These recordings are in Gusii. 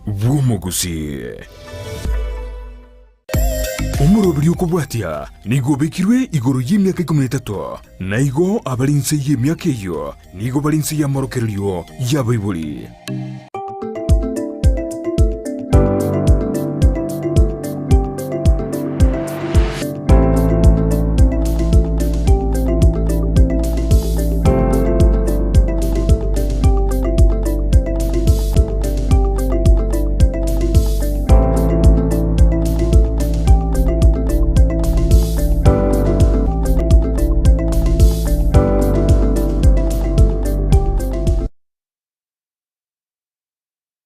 bw'omogusii. Omoroberi okobwatia nigo obekirwe igoro y'emiaka ikomi na etato, na igo abare inse y'emiaka eyio nigo bare inse y'amorokererio y'abaibori.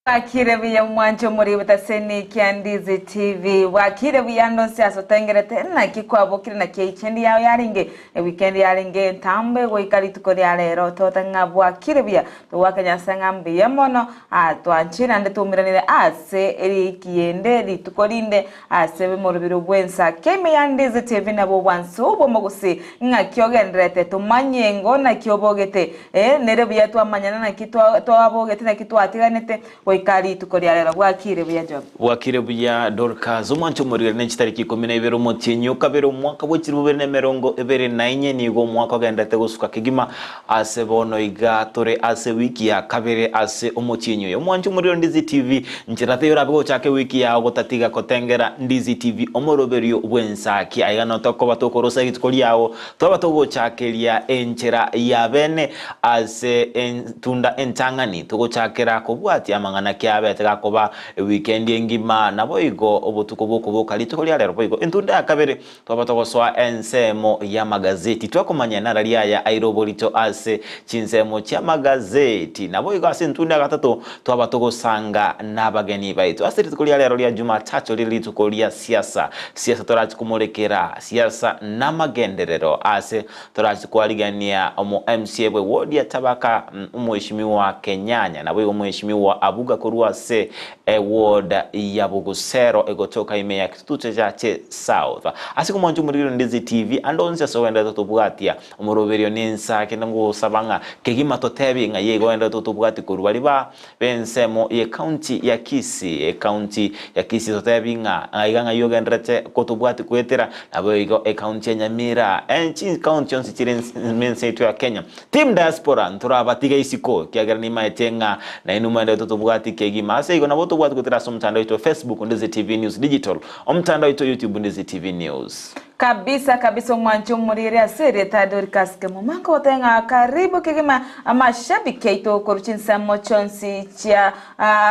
Bwakire buya mwanche omori obotaseni kia Ndizi TV. Bwakire buya ande onsi ase otengerete naki kwabokire naki eikendi yao yarenge Eweekend yarenge entambe goika rituko ria rero tote ng'a bwakire buya togoaka Nyasae ng'a mbuya mono atwanchire naende twaumeranire ase eriiki ende rituko rinde ase omorobiro bw'ensa keime ya Ndizi TV nabwo obwansu bw'omogusii ng'aki ogendererete tomanye ngo naki obogete ee nere buya twamanyana naki twabogete naki twatiganete Goika rituko ria rero bwakire buya Job. Bwakire buya Dorcas, omwancho omorigari ne chitariki ikomi na ibere omotienyi o kabere omwaka bwe chilifu bibere na emerongo ebere na inye nigo omwaka ogenderete gosuka kegima ase bono iga tore ase ewiki ya kabere ase omotienyi oyo. Omwancho omorigari Ndizi TV nchera teiyo orabe gochaka ewiki yao gotatiga kotengera Ndizi TV omoroberio bw'ensaki aiga no tokoba tokorosa rituko riao twaba togochakeria enchera ya bene Ase entunda entang'ani togochakera kobwatia amang'ana kiabete gakoba ewikendi engima, naboigo obotuko bw'okoboka rituko ria rero boigo entunda ya kabere twaba togosoa ensemo y'amagazeti twakomanya nara riaya aire oborito ase chinsemo chi'amagazeti naboigo ase entunda ya gatato twaba togosanga nabageni baito ase rituko ria rero ria Jumatatu rire rituko ria siasa siasa torachi komorekera siasa namagenderero ase Torache kwarigania omo MCA bwe ward ya Tabaka Omweshimiwa Kenyanya naboigo Omweshimiwa Abuga korwa ase eward ya Bogusero egotoka ime ya Kitutu Chache South. Ase komwancha omorigeri Ndizi TV ande onsi ase ogenderete tobwatia omoroberio nensa kende ngosaba ng'a kegima totebi ng'a yeiga ogenderete totobwati korwa baria ba b'ensemo y'ecounty ya Kisii, ecounty ya Kisii totebi ng'a aiga ng'ai ogenderete kotobwati goetera, naboigo ecounty ya Nyamira, chicounty chionsi chire ense yaito ya Kenya. Team Diaspora ntorabatiga isiko ekiagera nimaete ng'a nainwe moenderete totobwati kegima. Ase igo nabo tobwati goetera ase omotandao oito wa Facebook Ndizi TV News Digital, omotandao oito wa YouTube Ndizi TV News. Kabisa kabisa omwanchi omoriri ase erieta Dorcas Kemuma nkogotebia ng'a karibu kegima amashabiki aito korwa chinsemo chionsi chia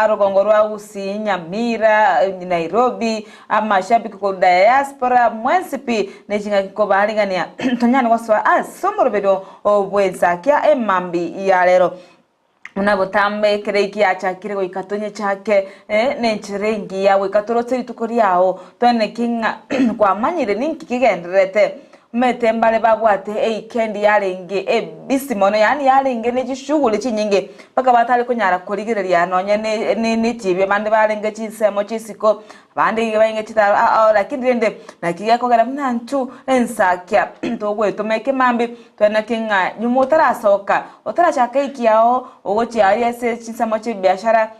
rogongo rwa Gusii, Nyamira, Nairobi, amashabiki korwa diaspora mwensi pi ne ching'aki kobarigania tonyare gosoa ase omoroberio bw'ensakia emambi ya rero. Buna botambe ekero eki yachakire goika tonyechake nenchera engiya goika toroche rituko riao, toeneki ng'a kwamanyire ninki kegendererete. Omanyete mbare babwate eikendi yarenge ebusy mono yaani yarenge ne chishughuli chinyinge mpaka batare konyara korigereria nonye ne etibi abande barenge chinsemo chisiko Abande iga bainge chitaro ao ao, lakini rende naki gekogera buna intwe ensakia togoetoma ekemambia, twenaki ng'a nyuma otarasoka, otarachaka ekiao, ogochia aria ase chinsemo chi'ebiashara,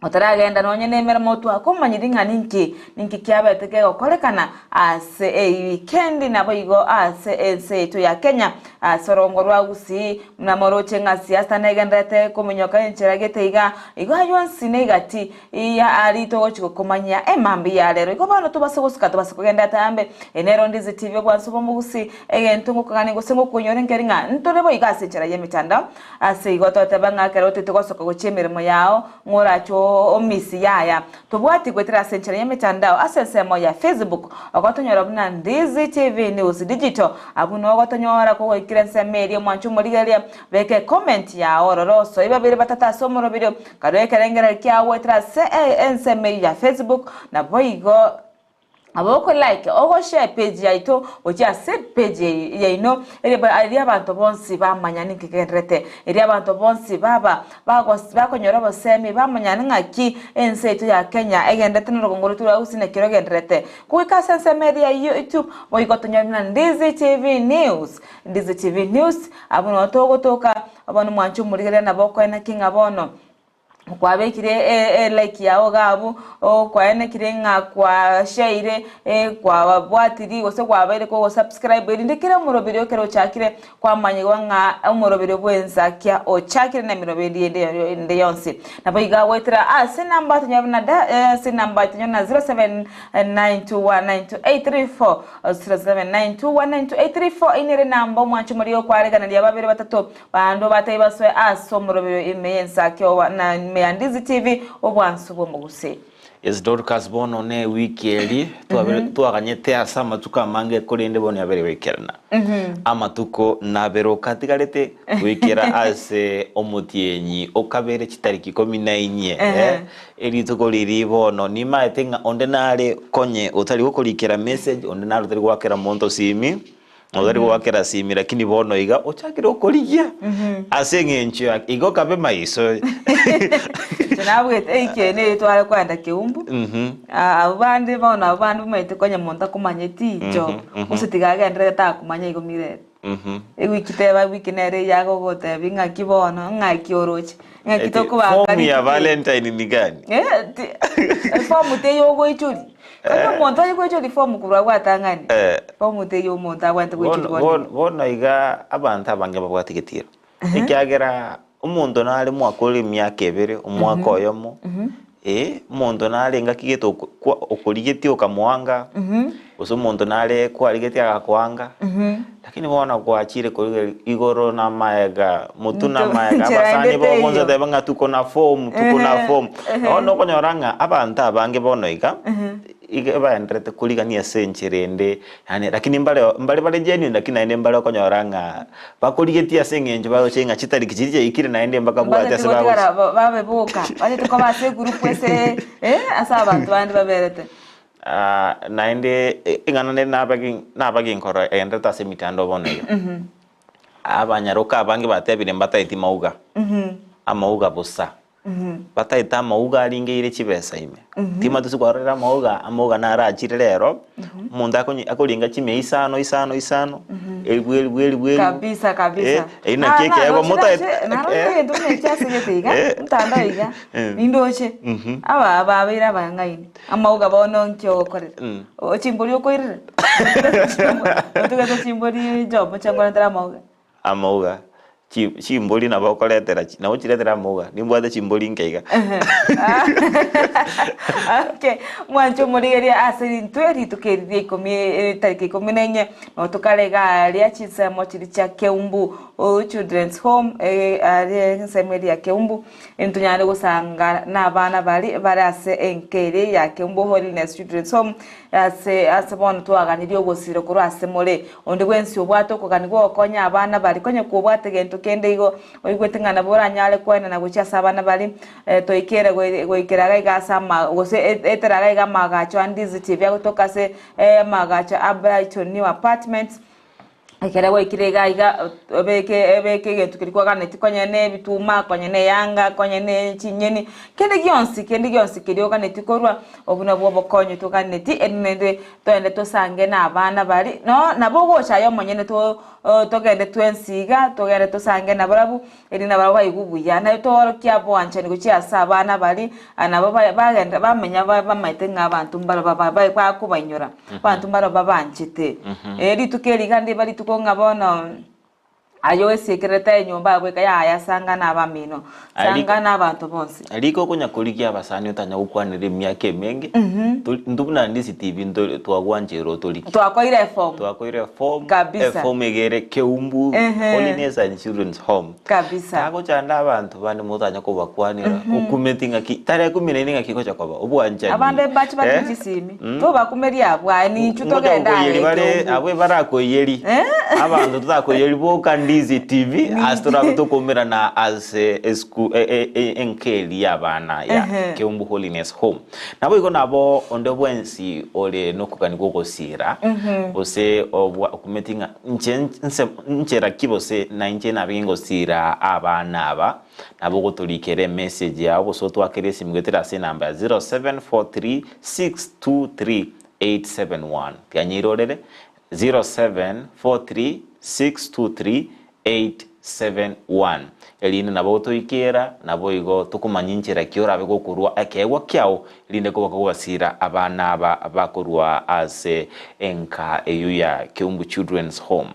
otaragenda nonye na emeremo twakomanyiri ng'a ninki, ninki kiabete kegokorekana ase ewikendi naboigo ase ense yaito ya Kenya, ase orongo rwa Gusii, buna moroche ng'a siasa negendererete kominyoka enchera gete iga, igo aywo onsi negati Iya aria togochia gokomanyia emambia ya rero. Igo bono tobase gosuka tobase kogenda atambe. Eye nero Ndizi TV obwansu bw'omogusii, egento ngokogania gose ngokonyora nkeri ng'a ntore boigo ase enchera y'emetandao. Ase igo toteba ng'a ekero otete gosoka gochia emeremo yao, ng'a orache omisi yaya. Tobwati goetera ase enchera y'emetandao ase ensemo ya Facebook, ogotonyora buna Ndizi TV News Digital. Abwo noo ogotonyora kogoikera ensemo eria omwanche omorigereria, beka ecomment yao orore osoe babere batato ase omoroberio Karue ekerengererio kiao goetera ase ensemo eyio ya Facebook, naboigo nabo oko like ogo share page yaito gochia ase page yaino erio abanto bonsi bamanya ninki kegendererete, erio abanto bonsi baba bakonyora obosemi bamanya ng'aki ense yaito ya Kenya egendererete na orogongo rwaito rwa Gusii naki rogendererete. Goika ase ensemo eria ya YouTube boigo tonyore buna Ndizi TV News, Ndizi TV News, abwo nabo togotoka. Bono mwanche omorigereria nabo okoe naki ng'a bono. Kwabekire e like yao iga abwo, kwaenekire ng'a kwashaire, kwabwatiri gose kwabeire kogosubscribe erinde kera omoroberio ekero ochakire kwamanyigwa ng'a omoroberio bw'ensakia ochakire na emeroberio ende ende yonsi. Nabo iga goetera ase enamba tonyore buna da ase enamba tonyore na 0792192834, 0792192834 eyio nere enamba omwanche omoria okwareganeria babere batato Abanto batari basoe ase omorobero ime y'ensake oba na ime ya Ndizi TV obwansu bw'omogusii. Yes Dorcas bono ne wiki eri twabere twaganyete ase amatuko amange korende bono yabere goikerana. Amatuko nabere okatigarete goikera ase omotienyi okabere chitariki ikomi na inye eh, erituko riria bono nimaete ng'a onde nare konye otari gokorikera message onde nare otari goakera monto simi. Otari goakera simi lakini bono iga ochakire okorigia ase eng'encho ya igo kabe maiso. Inche nabwete ekieni eye tware koenda Keumbu, abwo bande bono abwo bande bamaete konya monto akomanyeti incho, gose tiga agenderere takomanya igo mirere. Ewiki teba ewiki nere eyio agogotebi ng'aki bono, ng'aki oroche, ng'aki Eti tokobanga form ya rituko eri. Valentine ni gani? Efomu teiyo ogoichoria. Onye omonto aye goichoria form korwa abwo atang'ani, Eh. form teiyo omonto abwenerete Bono goichoria bono bono iga abanto abange babwate egetiro, ekiagera omonto nare mwakorire emiaka ebere, omwaka oyomo, eh, omonto nare engaki gete oko kwa okorigetie okamoanga, gose omonto nare kwarigetie agakoanga, lakini bono gwachire korigereria igoro na amaega, motwe na amaega, Nchera abasani ende bogo teiyo. teba ng'a tuko na form, tuko na form. Bono okonyora ng'a abanto abange bono iga, iga baenderete korigania ase enchera ende, yaani lakini mbare mbare bare genuine lakini naende mbare okonyora ng'a bakorigetie ase eng'encho baroche ng'a chitariki chiria chiaikire naende mbakabwate Mbacheti ase bagochi. gotigara ba- babe boka, bachete koba ase egroup ase ase abanto bande baberete. Naende eng'ana nere nabage nabage enkoro egenderete ase emitandao bono iga. Abanyaroka abange batebire mbataeti mauga, amauga bosa. Bataete amauga aringeire chibesa ime. Timanyeti gose kwarorire amauga, amauga naro achire rero, omonto akonye akoringa chimia isano isano isano, elifu elifu elifu elifu. Kabisa kabisa. Eh, eyio naki ekeegwa motaete Narorire egento buna ekio ase egete iga, mtandao iga, nindoche, aba babeire abang'aini. Amauga bono nki ogokorera? O chimbori okoirera? Otugete chimbori job nche nkoretera amauga. Amauga, chi chimbori nabo okoretera chi nabo ochiretere amauga, nimbwate chimbori nke iga. Okay, mwanche omorigereria ase intwe rituko eri ria ikomi etariki ikomi na inye, nabo tokare iga aria chinsemo chiria chia Keumbu Children's Home aria ensemo eria ya Keumbu. Intonyare gosanga nabana baria bare ase enka eria ya Keumbu Holiness Children's Home, ase ase bono twaganirie ogosira korwa ase more. Onde bwensi obwate okogania gwogokonya abana baria, konya kobwate gento kende igo oigwete ng'a nabo oranyare koenana gochia ase abana baria, toikere goikera iga iga ase ama gose etera iga iga amagacho a Ndizi TV agotoka ase amagacho a Brighton New Apartments. Ekero gwaikire iga iga, obeke obeke egento keria kwaganetie konya na ebituma, konya na eyanga, konya na chinyeni, kende gionsi kende gionsi keria oganetie korwa, obwo nabwo obokonyi toganetie, erinde naende togende tosange na abana baria, no nabo ogocha aye omonyene to togende twensi iga, togende tosange nabarabwo, erinde nabarabwo baigwe buya. Naye toorokie obwanchani gochia ase abana baria, nabo bagenda bamenya bamaete ng'a abanto mbaro bakobainyora, abanto mbaro babanchete. Rituko eri iga ndiba rituko ng'a bono aye oesiekererete enyomba yago bweka yaya sanga na abamino, sanga na abanto bonsi. Rika okonya korigia abasani otanya gokwanera emiaka emenge, tori intwe buna Ndizi TV ntori twagwancherwa otorigie. Twakoire eform. Twakoire eform, Kabisa. eform iga ere Keumbu Ehe. Holiness and Children's Home. Kabisa. Tagochanda abanto bande motanya kobakwanera, okumeti ng'aki, tarehe ikomi na ine ng'aki gocha koba, obwanchani. Abande mbache Eh? batige chisimi, tobakumeria abwo aye ninchu Ngocha togende aye gokoiyeri bare Keumbu. abwo barakoiyeri abanto totakoiyeri boka Ndizi TV ase torabe tokomerana ase esku enka eria y'abana ya Keumbu Holiness Home. Naboigo nabo onde bwensi ore nokogania gw'ogosiira, gose obwa okumeti ng'a inche nse nchera ki gose nainche nabe ngosiira abana aba, nabo ogotorikera emessage yao gose otwakere esimi goetera ase enamba ya 0743623871. Tiga nyeirorere, 0743623871. 71. Erinde nabo otoikeera, naboigo tokomanya inchera ki orabe gokorua ekeegwa kiao, erinde koba kogobasiira abana aba bakorua ase enka eyio ya Keumbu Children's Home.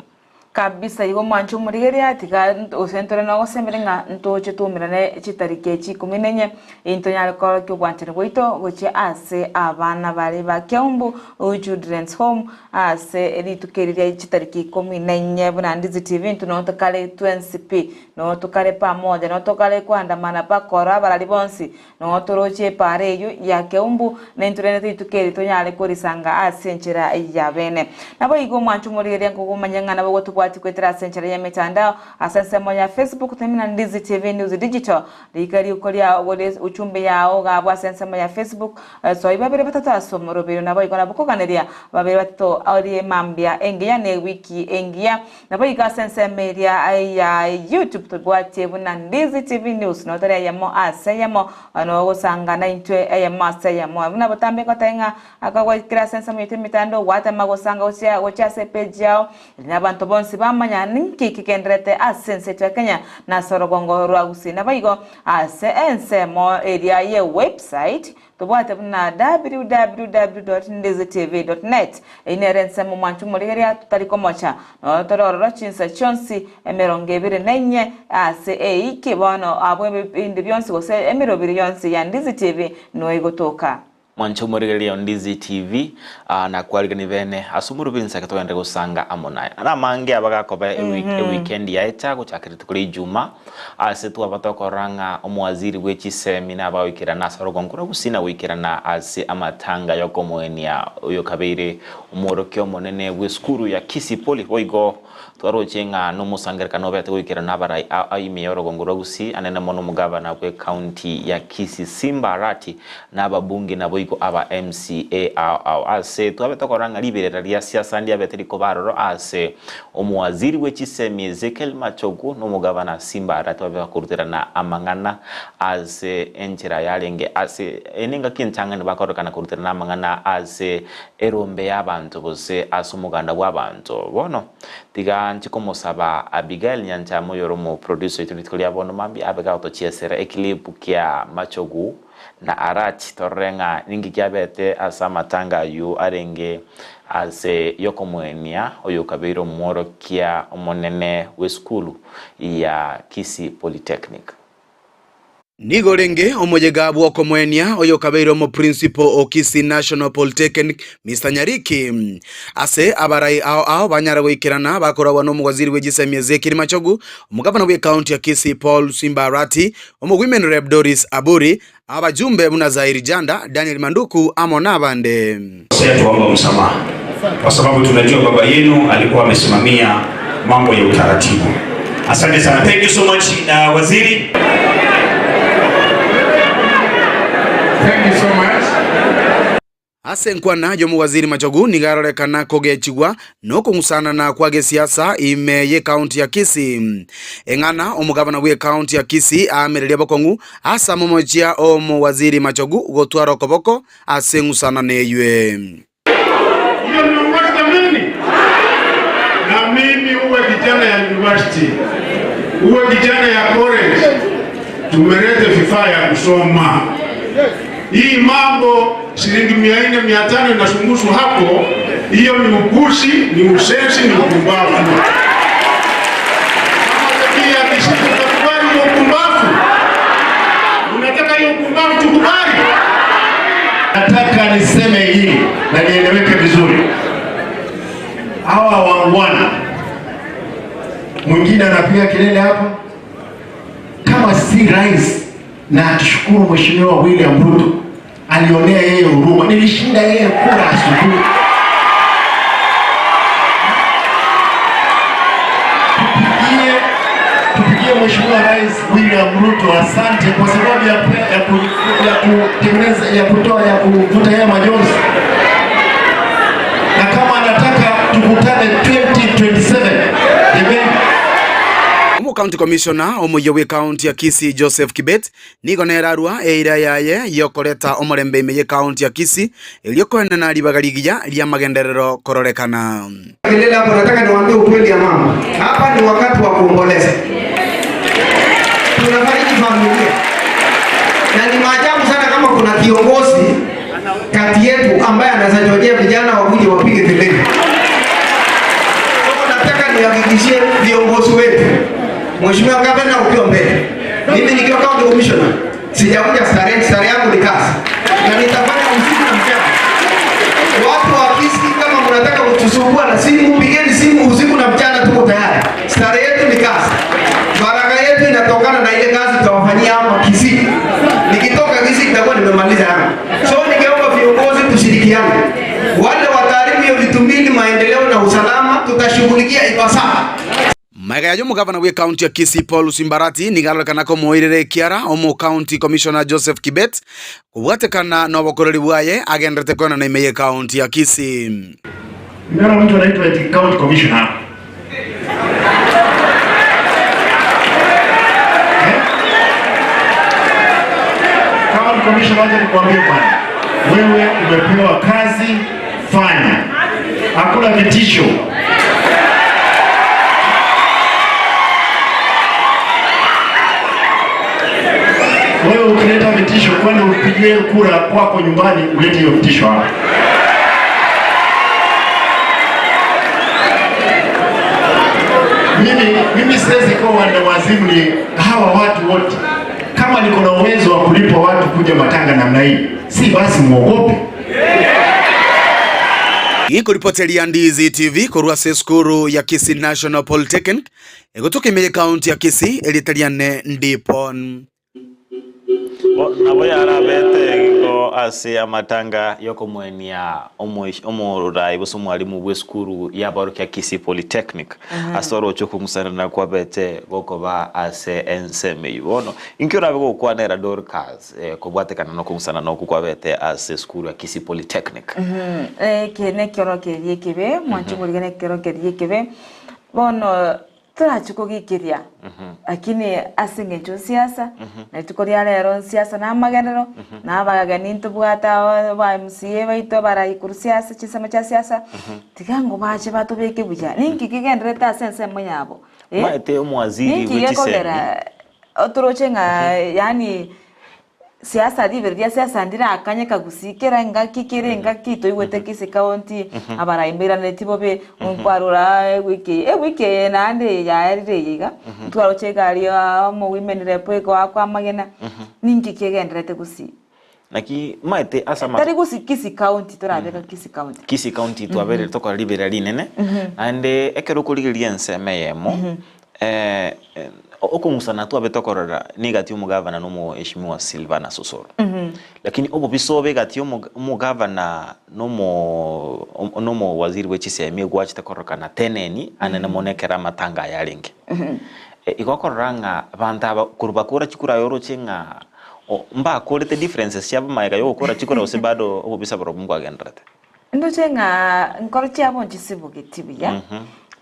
Kabisa igo mwanche omorigereria, tiga gose ntore nogosemeria ng'a ntoche toumerane chitariki echi ikomi na inye, intonyare koorokia obwanchani bwaito gochia ase abana baria ba Keumbu Children's Home ase rituko eri ria chitariki ikomi na inye buna Ndizi TV intwe noo tokare twensi pi, noo tokare pamoja, noo tokare koandamana mpaka oro abarari bonsi, noo toroche epaara eyio ya Keumbu, na intwe rende rituko eri tonyare korisanga ase enchera ya bene. Naboigo omwancho omorigereria nkogomanya ng'a nabo gotobwati goetera ase enchera y'emetandao ase ensemo ya Facebook temena Ndizi TV News Digital, Rika riuko riao gore uchumbe yao gabwo ase ensemo ya Facebook, Soi babere batato ase omoroberio naboigo nabo koganeria babere batato orie mambia engiya ne ewiki engiya. Naboigo ase ensemo eria ya YouTube tobwatie buna Ndizi TV News notore eyemo ase eyemo nogosanga naintwe eyemo ase eyemo. Buna botambe ngotebe ng'a akagwekera ase ensemo yaito emetandao gwatema gosanga gochia gochia ase epage yao Erinde abanto bonsi bamanya ninki kegendererete ase ense yaito ya Kenya na ase orogongo rwa Gusii. Naboigo ase ensemo eria ye website tobwate buna www.ndizitv.net. Eyio nere ensemo omwancho omorigereria totari komocha nonya tore ororo chinsa chionsi emerongo ebere na inye ase eiki bono abwo ebipindi bionsi gose emerobiri yonsi ya Ndizi TV noegotoka. Mwanche omorigereria o Ndizi TV, aa nakwarigani bene ase omorobiri nsake togende gosanga amo naye. Ara amange aba gakoba eweek eweekend yaeta gochaka rituko ria ijuma ase twaba tokorora ng'a omowaziri bwe chisemi naba goikerana ase orogongo rwa Gusii na goikerana ase amatanga yokomoenia oyokabeire omworokia omonene bw'esukuru ya Kisii Poly boigo Twaroche ng'a nomosangererekano obete goikerana abarai a ime y'orogongo rwa Gusii, anene mono omogavana bw'ecounty ya Kisii Simba Arati na ababunge naboigo aba MCA ao ao. Ase twabete tokorora ng'a riberera ria siasa ndiabete rikoba aroro ase omowaziri bwe chisemi Ezekiel Machogu na omogavana Simba Arati babe bakoruterana amang'ana ase enchera yarenge ase ene engaki entang'ani bakororekana koruterana amang'ana ase Erombe y'abanto gose ase omoganda bw'abanto. Bono, tiga nche komosaba Abigail Nyanchama oyore omoproducer oito rituko ria bono mambia abe gagotochiesera eclip kia Machogu na Arati torore ng'a ninki kiabete ase amatanga ayio arenge ase yokomoenia oyokabeire omworokia omonene bw'esukuru ya Kisii Polytechnic. Nigo orenge omoyega bw'okomoenia oyokabeire omoprincipo o Kisii National Polytechnic Mister Nyariki. Ase abarai ao ao banyare goikerana bakoragwa n'omowaziri bwe chisemi Ezekiel Machogu, omogavana bw'ecounty ya Kisii Paul Simba Arati, omowomen rep Doris Aburi, abajumbe buna Zairi Janda, Daniel Manduku amo nabande. Tuomba msamaha kwa sababu tunajua baba yenu alikuwa amesimamia mambo ya utaratibu. Asante sana. Thank you so much uh, waziri. Thank you so much. Ase enkwana y'omowaziri Machogu nigo arorekana kogechigwa nokong'usanana kwa gesiasa ime y'ecounty ya Kisii. Eng'ana omogavana bw'ecounty ya Kisii aamereria bokong'u ase amomochia omowaziri Machogu gotwara okoboko ase eng'usanano eywe. Hiyo ni uongozi jameni? Na mimi uwe kijana ya university, uwe kijana ya college, tumelete vifaa ya kusoma. Hii mambo shilingi 400 500 inazungushwa hapo, hiyo ni upuzi, ni usenzi, ni upumbavu. Kama jamii ya Kisii tutakubali hiyo upumbavu? Unataka hiyo upumbavu tukubali? Nataka niseme hili na nieleweke vizuri. Hawa wangwana, mwingine anapiga kelele hapa kama si rais, na atushukuru Mheshimiwa William Ruto alionea yeye huruma. Nilishinda yeye kura asubuhi. Tupigie, tupigie Mheshimiwa Rais William Ruto asante kwa sababu ya, ya, ku, ya kutengeneza ya kutoa ya kuvuta yeye majonzi, na kama anataka tukutane 2027 jameni. Omocounty Commissioner omoyia bw'ecounty ya Kisii Joseph Kibet nigo nere arua eira yaye y'okoreta omorembe ime y'ecounty ya Kisii erio koenena ribaga rigiya ri'amagenderero kororekana. Kelele hapo, nataka niwaambie ukweli ya mambo. Hapa ni wakati wa kuomboleza. Tunafariji familia. Na ni maajabu sana kama kuna kiongozi kati yetu ambaye anaweza chochea vijana wakuje wapige kelele. Kwa nataka nihakikishie viongozi wetu, Mheshimiwa Gavana ukiwa mbele, mimi nikiwa county commissioner sijakuja starehe, starehe yangu ni kazi na nitafanya usiku na mchana. Watu wa Kisii, kama mnataka kutusumbua na simu, pigeni simu usiku na mchana, tuko tayari. Starehe yetu ni kazi, baraka yetu inatokana na ile kazi tutawafanyia hapa Kisii. Nikitoka Kisii nitakuwa nimemaliza yangu. So ningeomba viongozi tushirikiane, wale wataharibu hiyo vitu mbili, maendeleo na usalama, tutashughulikia ipasavyo. Magega ya omogavana bw'ecounty ya Kisii Paul Simbarati nigo arorekana komoirera ekiara omo county commissioner Joseph Kibet kobwatekana nobokoreri bwaye agenderete koenana ime y'ecounty ya Kisii. Nimeona mtu anaitwa eti county commissioner hapa. Eh? County commissioner, wacha nikwambie bwana, wewe umepewa kazi, fanya. Hakuna vitisho. Wewe ukileta vitisho, kwani upigiwe kura kwako nyumbani, ulete hiyo vitisho hapa. Mimi, mimi siwezi kuwa wazimu ni hawa watu wote. Kama niko na uwezo wa kulipa watu kuja matanga namna hii, si basi muogope. Gikoripoteria Ndizi TV korwa ase esukuru ya Kisii National Polytechnic egotoka ime y'ekaunti ya Kisii erieta riane Ndipon. Nabo yarabete igo ase amatanga y'okomoenia omorai gose omwalimu bw'esukuru y'abaorokia Kisii Polytechnic ase oroche okong'usanana kwabete gokoba ase ensemo eyio. Bono inki orabe gokwanera Dorcas kobwatekana nokong'usanana okwo kwabete ase esukuru ya Kisii Polytechnic? Eke nekero keria ekebe, mwanche korigia nekero keria ekebe, bono Torachi kogikiria, lakini ase engencho nsiasa, na rituko ria rero nsiasa na amagenderero, na abageni ntobwate aba ba MCA baito abarai korwa siasa chinsemo chia siasa, tiga ng'o bache batobeke buya. Ninki kegendererete ase ensemo yabo eh? Omanyete omwaziri Ninki bwe chisemi. gekogera otoroche ng'a yaani Siasa ribero ria siasa ndirakanyeka gusii kera engaki kera engaki toigwete Kisii county abarai mbairaneti bobe nkwarora ewiki eye ewiki eye naende eye yaerire eye iga ntwaroche egari ya omo women rep egoakwa amagena ninki kegenderete gusii. Naki maete ase ama. Tari gusii Kisii county torabeka Kisii county. Kisii county twaberire tokora riberera rinene naende ekero okorigereria ensemo eyemo Okong'usana twabete okorora negati y'omogavana na omoheshimiwa Silvanus Osoro. Lakini obobisa obe egati y'omogavana na omowaziri bwe chisemi egwachete kororekana teneni anene mono ekero amatanga aya arenge. Igo okorora ng'a abanto aba korwa bakora chikura aye oroche ng'a mbakorete differences chiabo magega yogokora chikura gose bado obobisa borobwo mbwagendererete. Ndoche ng'a nkoro chiabo nchisibogeti buya,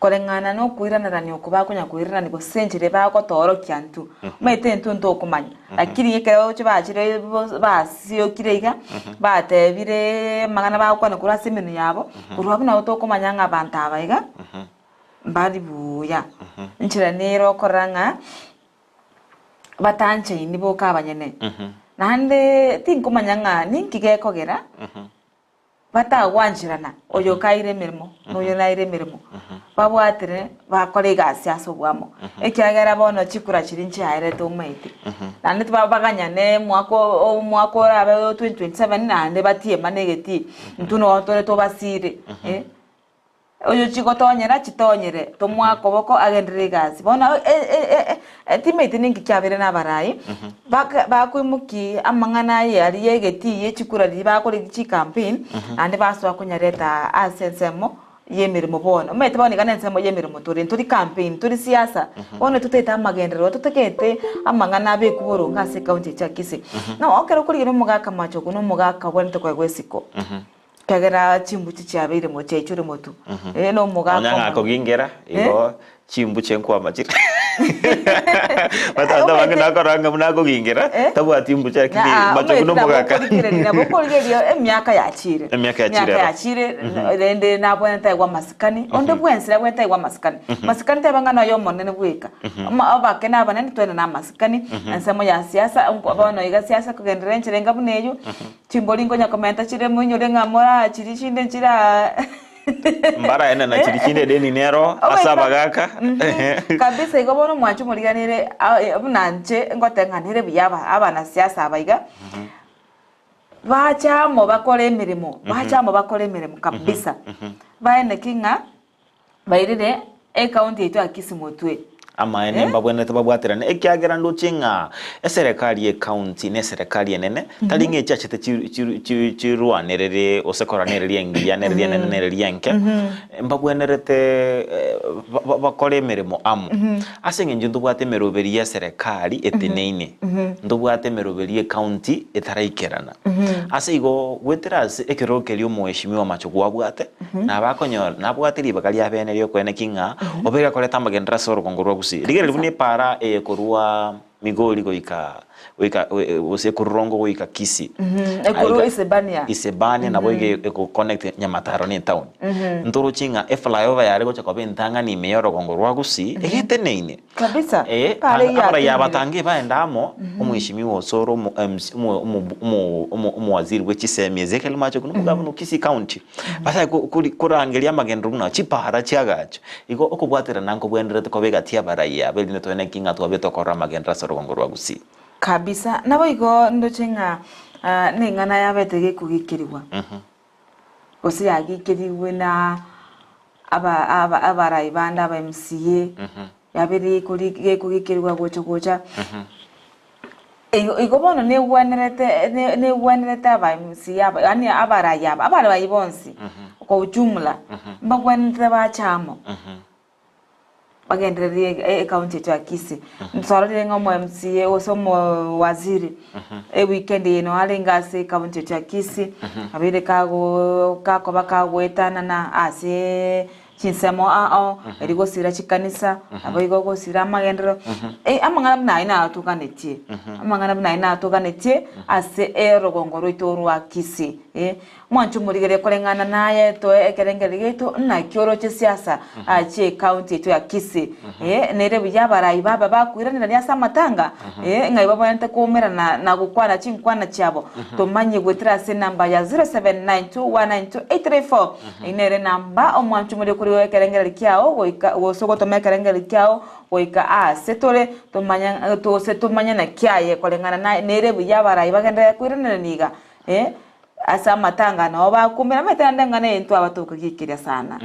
koreng'ana nokoiranerania oko bakonya koiranerania gose enchera bagotoorokia intwe. Omanyete intwe ntokomanya, lakini ekero chibachire basiokire iga, batebire amang'ana bagokwana korwa ase emenwa yabo, korwa abwo nabo tokomanya ng'a abanto aba iga, mbari buya. Enchera nere okorora ng'a batanchaini boka abanyene. Naende tinkomanya ng'a ninki gekogera. Batagwancherana, oyo kaire emeremo, na oyo naire emeremo, babwatire bakore egasi ase oboamo, ekiagera bono chikura chiria nchiaerete omaete. Naende tibabaganyane omwaka omwaka orabe o 2027 naende batiemane egetii, intwe noo tore tobasire eh. Oyo chigotonyera chitonyere, tomoa koboko agenderere egasi. Bono timaeti ninki kiabeire nabarai, baka bakoimokia amang'ana aye aria y'egetii ye chikura riria bakorire chicampaign, naende basoa konyareta ase ensemo y'emeremo bono. Omanyete bono iga nensemo y'emeremo tore, ntori campaign, ntori siasa. Bono totagete amagenderero, totagete amang'ana abekwe boronge ase ecounty echi ya Kisii. Nabo ekero okorigereria omogaka Machogu na omogaka obwenerete koegwa esiko. Ekiagera chimbuche chiabeire mo chiaichore motu, eh, na omogaka Nonya omonene. ng'akogingera, Eh? igo chimbuche nkwama chire. Abanto abange nakorora ng'a buna akogingera, tabwati mbucha lakini machogu na omogaka. Nabo okorigereria emiaka yachire. Emiaka yachire Emiaka ero. yachire, rende nabwenerete aigwe amasikani, onde bwensi nabwenerete aigwe amasikani. Masikani teba ng'a noyo omonene bweka, Ama- abake na abanene twende na amasikani, ensemo ya siasa, nko bono iga siasa kogenderera enchera enga buna eywo, chimbori nkonya komenta chire moinyore ng'a morachirie chinde nchiraa. Mbaraenena chiria chinde edeni nero ase abagaaka. Kabisa igo bono omwancho omoriganere buna inche ngoteba ng'a nere buya abanasiasa aba iga, bache amo bakore emeremo, bache amo bakore emeremo kabisa, baeneki ng'a bairire ecounty yaito ya Kisii motwe. Amaene mbabwenerete babwaterane, ekiagera ndoche ng'a eserekari y'ecounty na eserekari enene tari ng'a echiachete chirwanerere gose korora nereria engiya nereria enene nereria enke, mbabwenerete bakore emeremo amo. Ase eng'encho ntobwate emeroberi y'eserekari eteneine, ntobwate emeroberi y'ecounty etaraikerana. Ase igo goetera ase ekerogo keria omoheshimiwa Machogu abwate, Nabo akonyora, nabwate ribaga ria bene ri'okoeneki ng'a obeire akoreta amagenderero ase orogongo rwa Gusii. Rigereria buna epaara eye korwa Migori goika goika gose ekorwa Rongo goika Kisii. Ekorwa Isebania. Isebania nabo iga egoconnect Nyamataro na etown. Ntoroche ng'a eflyover yare gocha koba entang'ani ime y'orogongo rwa Gusii egeteneine. Kabisa. Eh, Pare tanga abaraiyo yakinire. abatange baende amo, omweshimiwa Osoro, omo MC, omo omo omo omo omowaziri bwe chisemi Ezekiel Machogu na omogabana o Kisii County, basae ko kori korangeria amagenderero buna chipara chiagacho. Igo okobwaterana nkobwenerete koba egati y'abaraiyo aba erinde toene ki ng'a twabete okorora amagenderero ase orogongo rwa Gusii. Kabisa. Naboigo ndoche ng'a neng'ana yabete gekogikerigwa. Gose yagikerigwe na aba aba abarai bande aba MCA, yabeire gekori gekogikerigwa gocha gocha. Igo igo bono negwenerete ne negwenerete aba MCA aba yaani abarai aba abarai bonsi kwa ujumla, mbagwenerete bache amo. Bagendererie ecounty yaito ya Kisii. Twarorire ng'a omo MCA gose omo waziri eweekend eye noo arenge ase ecounty yaito ya Kisii, abeire kago kakoba kagoetanana ase chinsemo ao ao, erio gosira chikanisa, naboigo gosira amagenderero, amang'ana buna ayio natoganetie, amang'ana buna ayio natoganetie ase orogongo rwaito rwa Kisii. Mwanche omorigererie koreng'ana naye toe ekerengererio giaito naki oroche siasa chi'ecounty yaito ya Kisii. Ee, nere buya abarai baba bakoiranerania ase amatanga, ee, ng'ai babwenerete koumerana na gokwana chinkwana chiabo. Tomanye goetera ase enamba ya 0792192834. Eyio nere enamba omwanche omorigererie korigwa ekerengererio kiao goika gose gotoma ekerengererio kiao goika aase tore tomanye gose tomanye naki aye koreng'ana naye nere buya abarai bagenderere koiranerania iga. Ee. Ase amatanga nao bakumera, omanyete naende eng'ana eye intwe abatokogiikeria sana.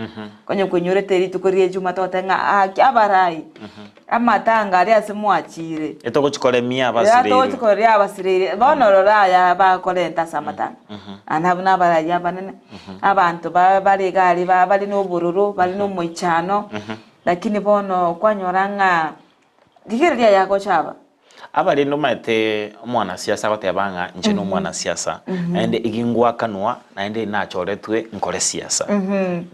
Onye koinyorete rituko ria ejuma togoteba ng'a aki abarai, amatanga aria ase mwachire. Etogochi koremia abasireirwe. Etogochi koremia abasireire. Bono rora aya bakorenta ase amatanga. Naende abwo nabarai abanene, abanto ba bare iga aria ba bare na obororo, bare na omoichano, lakini bono kwanyora ng'a rigereria aya agocha aba. Abarende omanyete omwanasiasa agoteba ng'a inche nomwanasiasa, naende egi ngwakanwa, naende nachoretwe nkore siasa,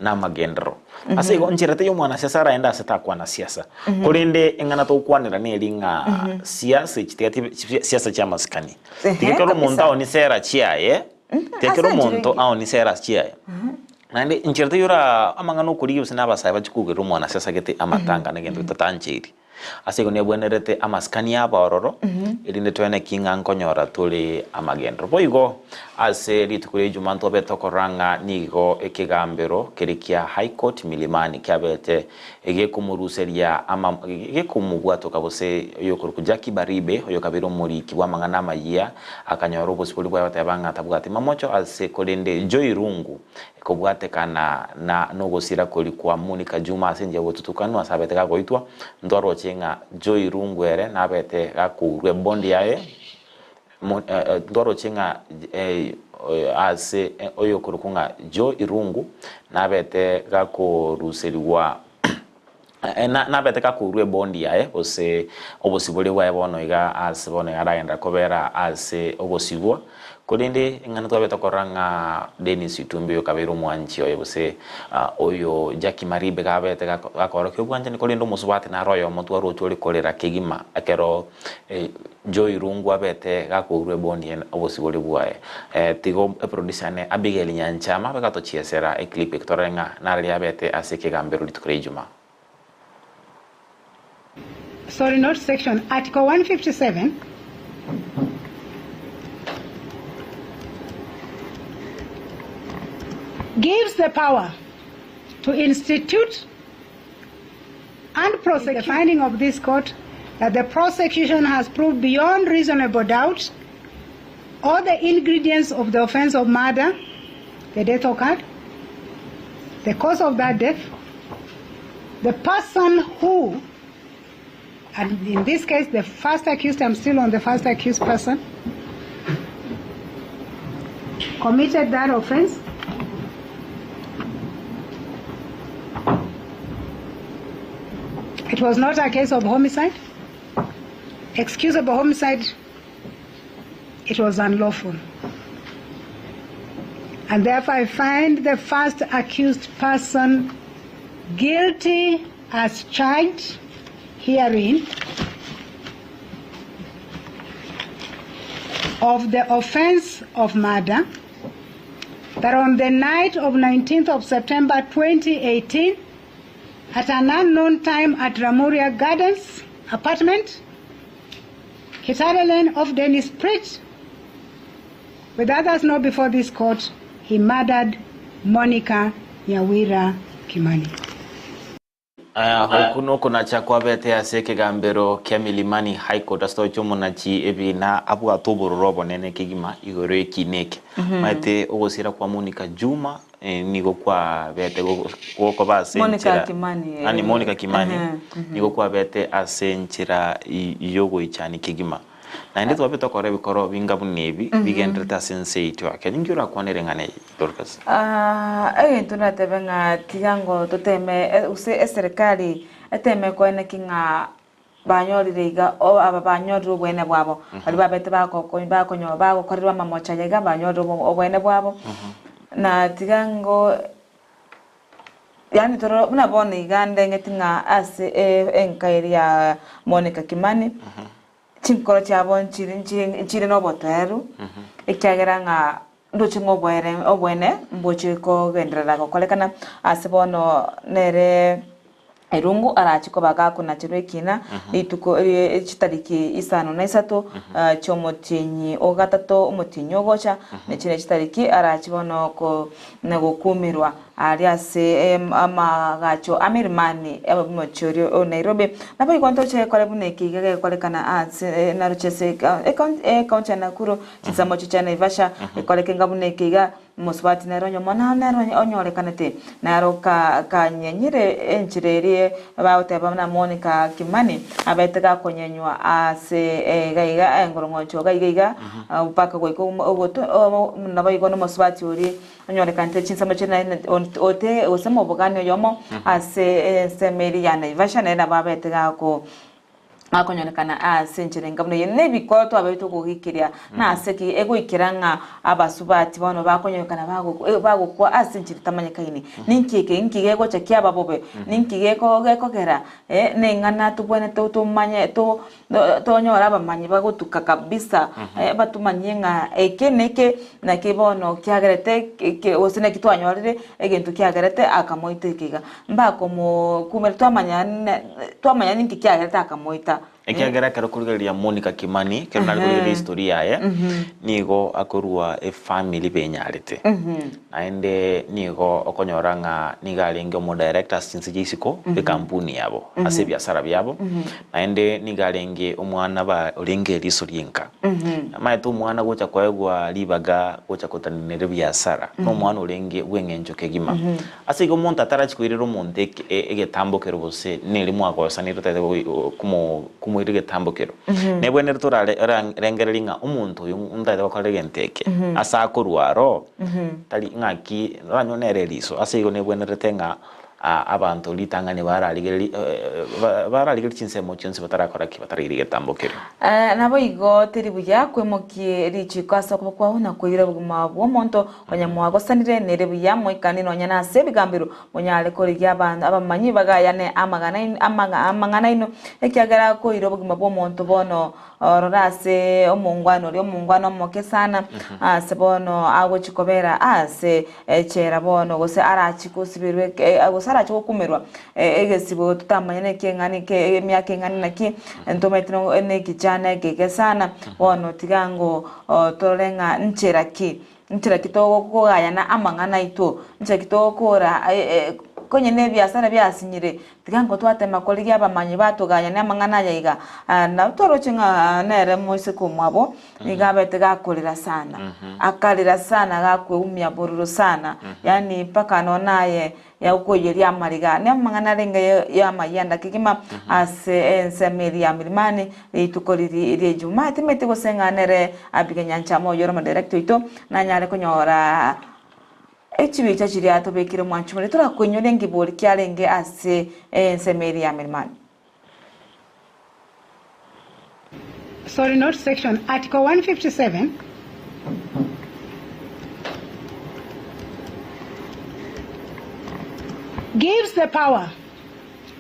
namagenderero. Ase igo nchera teiyo omwanasiasa araende ase takwana siasa. Korende eng'ana togokwanera neri ng'a siasa echi tiga tibe siasa chi'amasikani. Tiga ekero omonto aoni sera chiaye, tiga ekero Ase enchera omonto engiya. aoni sera chiaye, naende nchera teiyo ora amang'ana okorigia gose na abasae bachie kogerera omwanasiasa gete amatanga na egento getatancheiri. Ase igo nebwenerete amasikani abe ororo, erinde toeneki ng'a nkonyora tore amagenderero. Boigo ase rituko ria Ijumaa ntwabete okorora ng'a nigo ekegambero keria kia High Court Milimani kiabete gekomoruseria ama gekomobwatoka gose oyokorokwa Jackie Baribe oyokabeire omoriki bw'amang'ana amayia akanyora obosibori bwaye goteba ng'a tabwati mamocho ase korende Joy Rungu Kobwatekana na nogosira koria kwa Monica Juma ase enchera y'obotutukanu ase abete gagoitwa, ntwaroche ng'a Joy Rungu ere nabete gakourwa ebondi yaye, ntwaroche ng'a ase oyokorokwa ng'a Joy Rungu nabete gakoruserigwa Nabete gakourwa ebondi yaye, gose obosibore bwaye bono iga ase bono iga aragenderera kobera ase ogosibwa. Korende eng'ana twabete korora ng'a Dennis Itumbi oyo kabeire omwanchi oye gose oyo Jackie Maribe gabete gakorokia obwanchani korende omosubati naro oyomo twaroche ore korera kegima ekero Joy Rungu abete gakourwa eboni eye obosibore bwaye. Tiga eproducer yane Abigail Nyanchama abe gatochiesera eclip eke torore ng'a narari abete ase ekegambero rituko ria Ijumaa. Sorry not section, article 157 gives the power to institute and prosecute the finding of this court that the prosecution has proved beyond reasonable doubt all the ingredients of the offense of murder, the death occurred, the cause of that death, the person who, and in this case the first accused, I'm still on the first accused person, committed that offense, It was not a case of homicide. Excusable homicide, it was unlawful. And therefore I find the first accused person guilty as charged herein of the offense of murder that on the night of 19th of September 2018 at an unknown time at Ramuria Gardens apartment, Kitale Lane off Dennis Bridge, with others not before this court, he murdered Monica Nyawira Kimani. Aya, oku nokonacha kwabete ase ekegambero kia Milimani High Court ase toche omonachi ebina abwate obororo obonene kegima igoro y'ekiina eke. Maete ogosira kwa Monica Juma eh, nigo kwabete gogo- gokoba ase Monica enchera Kimani, eh. Ani Monica Kimani Ehe, mhm. nigo kwabete ase enchera y- yogoichani kegima. Naende twabe tokora ebikoro binga buna ebi bigendererete ase ense yaito ya Kenya. Inki orakwanere ng'ana eye, Dorcas? Ah, egento natebe ng'a tiga ngo toteme eh, gose eserekari eteme koeneki ng'a banyorire iga o aba banyorire obwene bwabo. Baria babete bagoko bakonyo bagokorerwa amamocho aya iga banyorire obo obwene bwabo, na tiga ngo Yaani tororo buna bono iga ndeng'eti ng'a ase enka eria ya Monica Kimani, chinkoro chiabo nchiri nchiri nchire na obotoereru, ekiagera ng'a ndoche ng'a oboere oboene mboche kogenderera gokorekana ase bono nere Irungu arache koba gakonacherwa ekina rituko rie chitariki isano na isato chi'omotienyi o gatato omotienyi ogocha, ne chire chitariki arache bono ko na gokuumerwa aria ase amaagacho a Milimani omochie oria o Nairobi. Naboigo ntoche kore buna eke iga gekorekana ase naroche ase ecounty ya Nakuru, chinsemo chia Naivasha, ekoreke ng'a buna eke iga Omosubati nere onye omwana nere onyorekanete, naro kanyenyire enchera eria bagoteba buna Monica Kimani abete gakonyenywa ase iga iga engorong'oncho iga iga iga mpaka goika ogoto naboigo nomosubati oria onyorekanete chinsemo chiria ote gose mobogani oyomo ase ensemo eria ya Naivasha nere nabo abete gako akonyorekana ase enchera enga buna eye, na ebikoro twabeire togogikiria, nase ki egoikera ng'a abasubati bono bakonyorekana bagokwa ase enchera etamanyekaini? Ninki eke? Inki gegocha kiaba bobe? Ninki geko gekogera eh, neng'ana tobwenerete tomanye to tonyore abamanyi bagotuka kabisa batomanyie ng'a eke neke naki bono kiagerete gose naki twanyorire egento kiagerete akamoita eke iga. Mbakomokumera twamanya twamanya ninki kiagerete akamoita. Ekiagera ekero okorigereria Monica Kimani, ekero nare korigereria history yaye, nigo akorua efamily benyarete. Naende nigo okonyora ng'a nigo arenge omodirector ase chinse chia isiko ekampuni yabo, ase ebiasara biabo. Naende nigo arenge omwana ba orenge eriso ri'enka. Namaete omwana gocha koegwa ribaga gocha gotenenera ebiasara, na omwana orenge bw'eng'encho kegima. Ase igo omonto atarachi koirera omonto egetambokero gose neri mwagosanire otagete komoira egetambokero, nebwenerete torarengererie ng'a omonto oyo ntagete gokora egento eke, ase akorwa aro, tari ng'aki oranyore nere eriso. Ase igo nebwenerete ng'a. Abanto ritang'ani bararigererie bararigererie chinsemo chionsi batarakora ki? Bataraira egetambo keria. Naboigo teri buya kwemokia richiiko ase okoboko kwao na koira obogima bw'omonto onye mwagosanire, nere buya moikanie nonya nase ebigambero, monyare korigia abamanyi bagayane amang'ana aino, ekiagera koira obogima bw'omonto bono Rora ase omongwana oria, omongwana omoke sana, ase bono agochia kobera aase echela bono, gose arachie gosiberwa eke gose arachie gokumerwa egesibo totamanya neki eng'ana eke emiaka eng'ana naki, ntomanyete no na ekichana ekeke sana, bono tiga ngo torore ng'a nchera ki, nchera ki togokogayana amang'ana aito, nchera ki togokora konye na ebiasara biasinyire, Tiga nkotwatema korigia abamanyi batogayane amang'ana aya iga. Nabo twaroche ng'a nere moiseke omwabo nigo abete gakorera sana, akarera sana gakweumia bororo sana, yaani mpaka nonya naye yakoiyeria amariga. Ne amang'ana arenge y'amayianda kegima ase ensemo eria ya Milimani rituko riria ria Ijumaa. Timanyeti gose ng'a nere Abigail Nyanchama oyio ore omodirector oito nanyare konyora Echibicha chiria tobekire mwanchumore torakoinyore nkebori kiarenge ase ensemo eria ya Milimani. Sorry not section, article 157 gives the power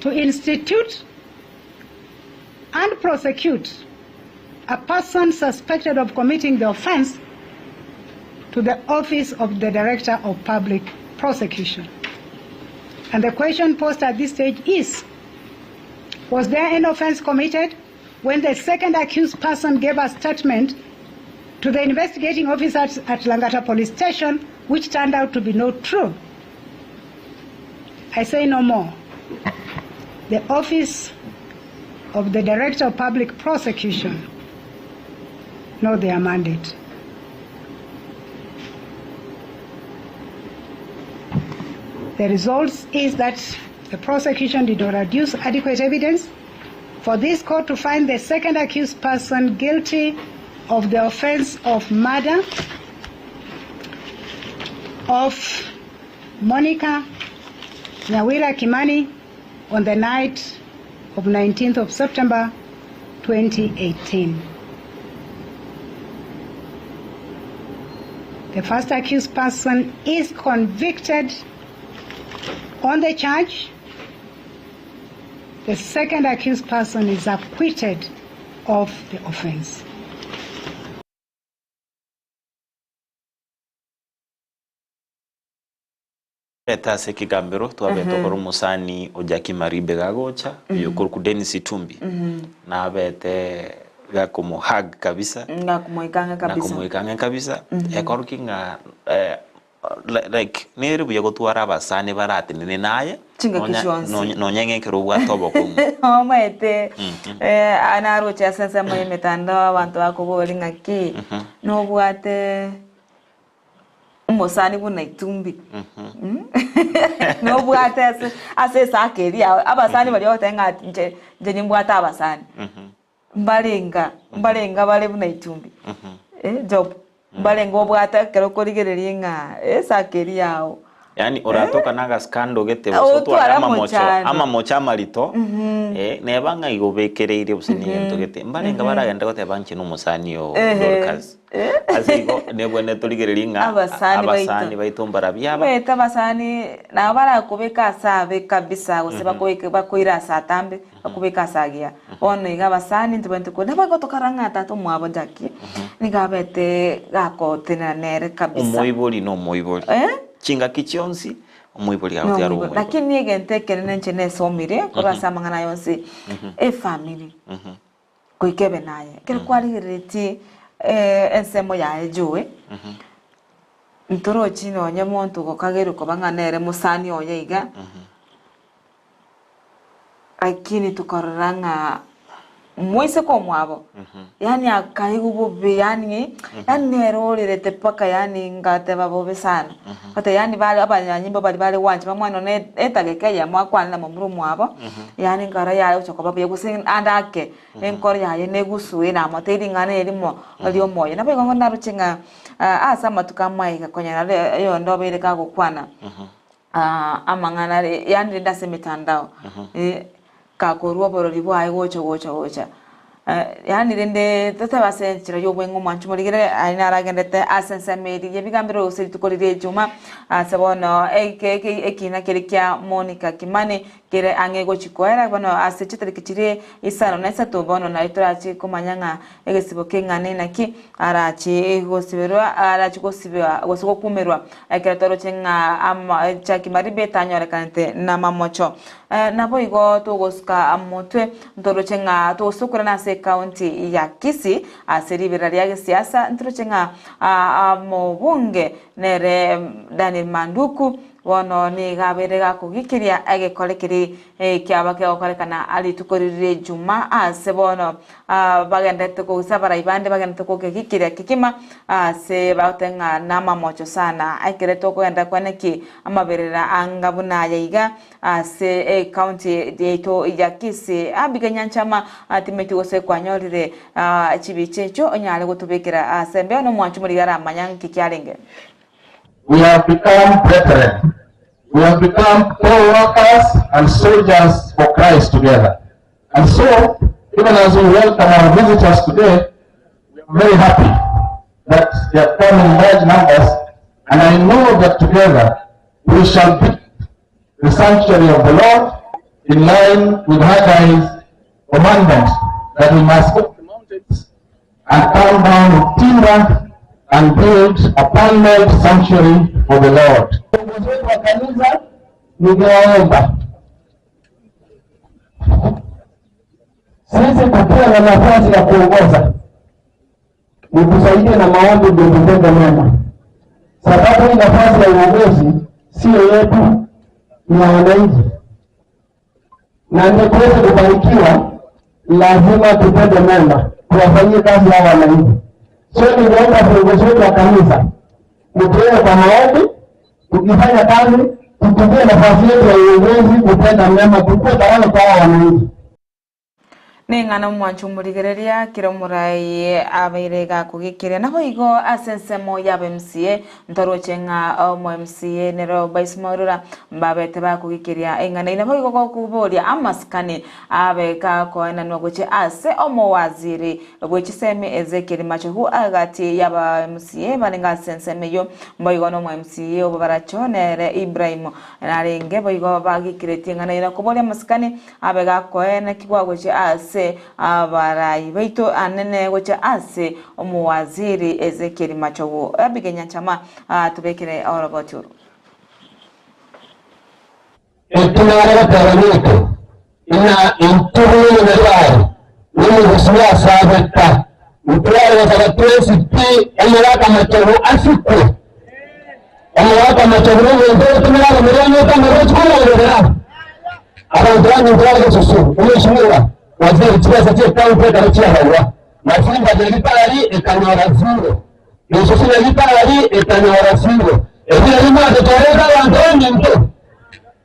to institute and prosecute a person suspected of committing the offence to the office of the Director of Public Prosecution. And the question posed at this stage is, was there an offence committed when the second accused person gave a statement to the investigating officers at Langata Police Station, which turned out to be not true? I say no more. The office of the Director of Public Prosecution know their mandate. The results is that the prosecution did not adduce adequate evidence for this court to find the second accused person guilty of the offense of murder of Monica Nyawira Kimani on the night of 19th of September 2018. The first accused person is convicted on the charge. The second accused person is acquitted of the offense. Reta ase ekegambero twabete okora omosani o Jackie Maribe gagocha oyo okorokwa Dennis Itumbi nabete gakomo hug kabisa Ngakomoika ang'e na kabisa. komoika ang'e kabisa ekorokia ng'a like nere buya gotwara abasani baratenene naye Chingaki nonya chionsi. nonya nonya ng'a ekero obwate obokong'u. Omanyete naroche ase ensemo ya emetandao abanto bakoboria ng'aki nobwate Omosani buna itumbi nobwate ase ase esaka eria yao abasani baria ogoteba ng'a inche inche nimbwate abasani mbarenga mbarenga bare buna itumbi job mbarenga obwate ekero okorigereria ng'a esaka eria yao. Yaani oratoka na agaskando gete gose otware Otware amamocho amochando. amamocho amarito eh, neba ng'a igo obekereirie gose na egento gete mbarenge baragende goteba inche na omosani oo Ehe. Dorcas. Ase igo nebwenerete torigererie ng'a Abasani baito. abasani baito mbarabwo aba. Omanyete abasani nabo barakobeka ase abe kabisa gose bakobeke bakoire ase atambe bakobeke ase agiya. Bono iga abasani ntobwenerete ko nabo igo tokara ng'a tata omwabo Jackie nigo abete gakotenena nere kabisa. Omoibori na omoibori. Eh? Chingaki chionsi omoibori agotiga are Nomoibori. omoibori. Lakini egento ekenene inche nesomire korwa ase amang'ana aya onsi, efamiri goika ebe naye. Ekero kwarigereretie ensemo yaye Joe, ntorochi nonye monto gokagerwa koba ng'a nere mosani oye iga, Lakini tokarora ng'a moiseke omwabo, yaani akaigwa bobe yaani, yaani nere orerete mpaka yaani ngateba bobe sana. Ata yaani bare abanyanyimbo baria bare gwancha bamwane nonye etageka eyemo akwane na momura omwabo, yaani nkarora yare gocha koba buya gose ande ake, enkoro yaye negusue namotebi ring'ana erimo ria omoyo. Nabo igo naroche ng'a ase amatuko amaiga konya naro oyonde obeire kagokwana. Amang'ana are yaani rende ase emetandao, gakorwa oborori bwaye gocha gocha gocha. Yaani rende totebe ase enchera ya obweng'u omwancho morigerere aye naragenderete ase ensemo eria ya ebigambero gose rituko riria ejuma, ase bono eke ekina keria kia Monica Kimani kere ang'e gochia koera bono ase chitariki chiria isano na isato bono nario torache komanya ng'a egesibo keng'ana naki arache gosiberwa arache gosibewa gose gokumerwa ekero toroche ng'a ama Jackie Maribe tanyorekanete namamocho. Naboigo togosuka motwe ntoroche ng'a togosukurana ase ecounty ya Kisii ase riberera ria gesiasa ntoroche ng'a omobunge nere Daniel Manduku bono nigo abeire gakogikiria egekore keria Ekiaba kegokorekana rituko riria rijuma aase bono bagenderete gose abarai bande bagenderete kogegikiria kegima ase bagoteba ng'a namamocho sana. Ekere tokogenda kwane ki amaberera anga buna aya iga ase ecounty yaito ya Kisii. Abiga Nyanchama timeti gose kwanyorire chibicha echio onyare gotobekera ase embeo nomwancho morigia aramanya nki kiarenge. We have become brethren. We have become co-workers and soldiers for Christ together. And so, even as we welcome our visitors today, we are very happy that they have come in large numbers, and I know that together we shall build the sanctuary of the Lord in line with Haggai's commandment that we must go to the mountains and come down with timber and build a permanent sanctuary for the Lord. Viongozi wetu wa kanisa, ningewaomba sisi tukiwa na nafasi ya kuongoza, nikusaidie na maombi ndio tutende mema, sababu hii nafasi ya uongozi sio yetu, ni ya wananchi, na ndio tuweze kubarikiwa, lazima tutende mema, tuwafanyie kazi hawa wananchi. So ningeomba viongozi wetu wa kanisa mtuwe kwa maombi, tukifanya kazi tutumie nafasi yetu ya uongozi kutenda mema, tukue baraka kwa hawa wananchi. Ning'ana omwancho omorigereria kera omorai abeire gakogekeria. Naboigo ase ensemo y'aba MCA ntoroche ng'a omo MCA nere Obaisi Mwairura mbabete bakogekeria eng'ana eyio. Naboigo gokoboria amasikani abe gakoenanwa gochia ase omowaziri bwe chisemi Ezekiel Machogu agati y'aba MCA barenge ase ensemo eyio. Mboigo nomo MCA obo baracho nere Ibrahim narenge boigo bagekeretie eng'ana eyio na koboria amasikani Abe gakoenekigwa gochia aase abarai baito anene gochia ase omowaziri Ezekiel Machogu. Abigail Nyanchama atobekere oroboti oro. Eki nare goteba neke, ng'a intwe buna omonyabiare na omogusi asabeka, ntware gosaba twensi pi omogaka Machogu asikwe. Omogaka Machogu nomonto ogotumera abamura anyete amarochi komogoberera abanto baminto bare gesusu. Omweshimiwa Waziri chibesa chie county ekero chiabarwa Masimba Nyagitari ekanyora zero, Gesusu Nyagitari ekanyora zero. Ebi nabio mwatotorete abanto baminto.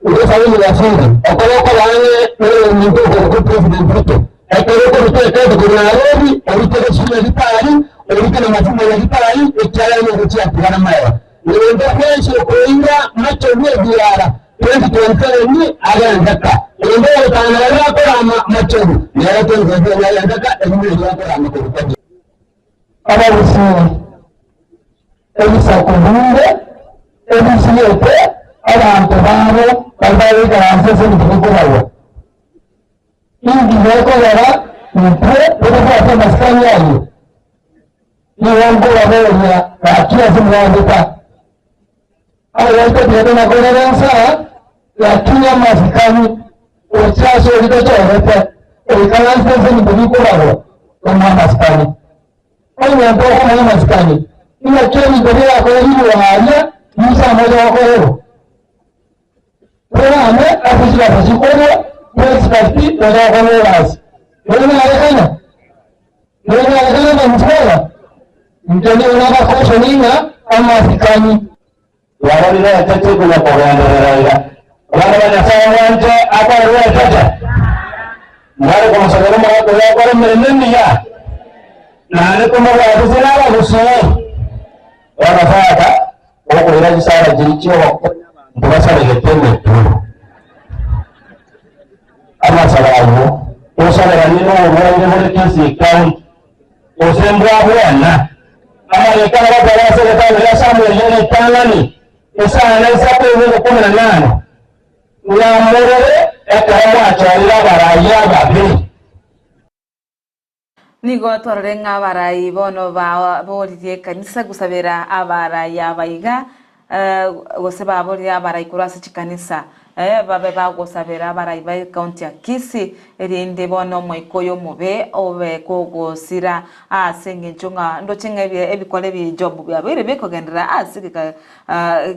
Gosaba omowaziri okore okoba ang'e noyominto okorokwa President Ruto ekero okoruta ekoti korwa Nairobi orute Gesusu Nyagitari orute na Masimba Nyagitari ekiagera nigo chiatigara magega. Egento gionsi okoira macho bw'ebiara 2027 agendeka. Egento ogotang'ana baria bakorama machogu nere 2027 agendeka erinde erio akorama korwa kwabio. Abagusii, ebisaku binde ebisiete abanto babo baria bagoikaransa ase ebinto bikobarwa. Inki gekogera intwe totobwate amasikani ayio? Nigo nkobaboria gaki ase mwanchete, abayaito tiga nakorera ensa, lakini amasikani gochia ase oria tochorete oikaransete ase ebinto bikobarwa tomoe amasikani. Onye ntokomoa amasikani, inaki ebinto birakorerirwe aaria inse amoche gokorerwa? Torame ase chigasi chikorwa, toexpect tocha gokora egasi. Nonyarekana? Nonyarekana ng'a mtwara? Inche nigo nabakoshoni ng'a amasikani. Twarorire echeche konya kogenderera iga. Abana ba Nyasae mwanche akorerwe echeche? Mware komosabera omogaka oyo akore emeremo emiya, naende tomobwatise nabagusii. Bono tata, okoira chisara chiria chi'ogokonya abanto. Ntobasaregete emetwe amasabo ayio, tosaberanie noborwaire bore Kisii County, gose mbwabwana. Amariko aria batware ase egetabu gia Samueli eritang'ani, esana isato ebuku kumi na nane, Nyamorere ekero mwachorire abarai ababe. Nigo twarore ng'a abarai bono baboririe ekanisa gosabera abarai aba iga, gose baboririe abarai korwa ase chikanisa, babe bagosabera abarai ba ecounty ya Kisii, erinde bono omoika oyo omobe obe kogosira ase eng'encho ng'a ndoche ng'a ebikora ebi Job biabeire bikogenderera ase egeka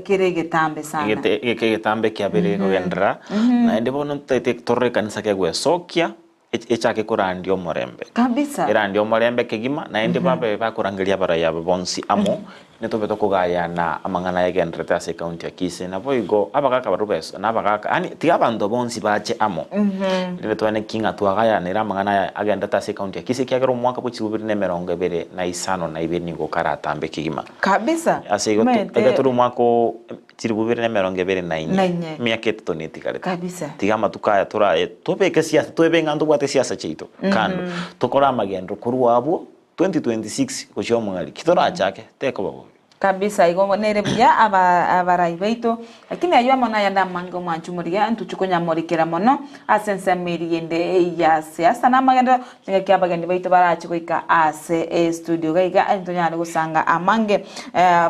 kere egetambe sana. Egeka egetambe kiabeire gekogenderera, naende bono ntotaete torore ekanisa kegwesokia. Echake korandia omorembe. Kabisa. Erandie omorembe kegima, naende babe bakorangeria abarai aba bonsi amo, nitobe tokogayana amang'ana ayegendererete ase ecounty ya Kisii. Naboigo abagaka barwo beso na abagaka yaani tiga abanto bonsi bache amo, erinde twane ki ng'a twagayanire amang'ana aya agendererete ase ecounty ya Kisii ekiagera omwaka bwe chilifu bibere na emerongo ebere na isano na ibere nigo okaratambe kegima. Kabisa. Ase igo Omanyete. iga tore omwaka o Chilifu bibere na emerongo ebere na Na inye, inye. emiaka etato netigarete. Kabisa. Tiga amatuko aya toraye tobeke siasa, toebe ng'a ntobwate siasa chiaito kando, tokore amagenderero korwa abwo 2026 gochia omong'ari, ki torachake tekoba bobe. Kabisa igo nere buya aba abarai baito, lakini ayio amo nayande amange omwanchi omorigia ntochia konyamorikera mono ase ensemo eria ende ya siasa na amagenderero chingaki abageni baito barache goika ase estudio iga iga ntonyare gosanga amange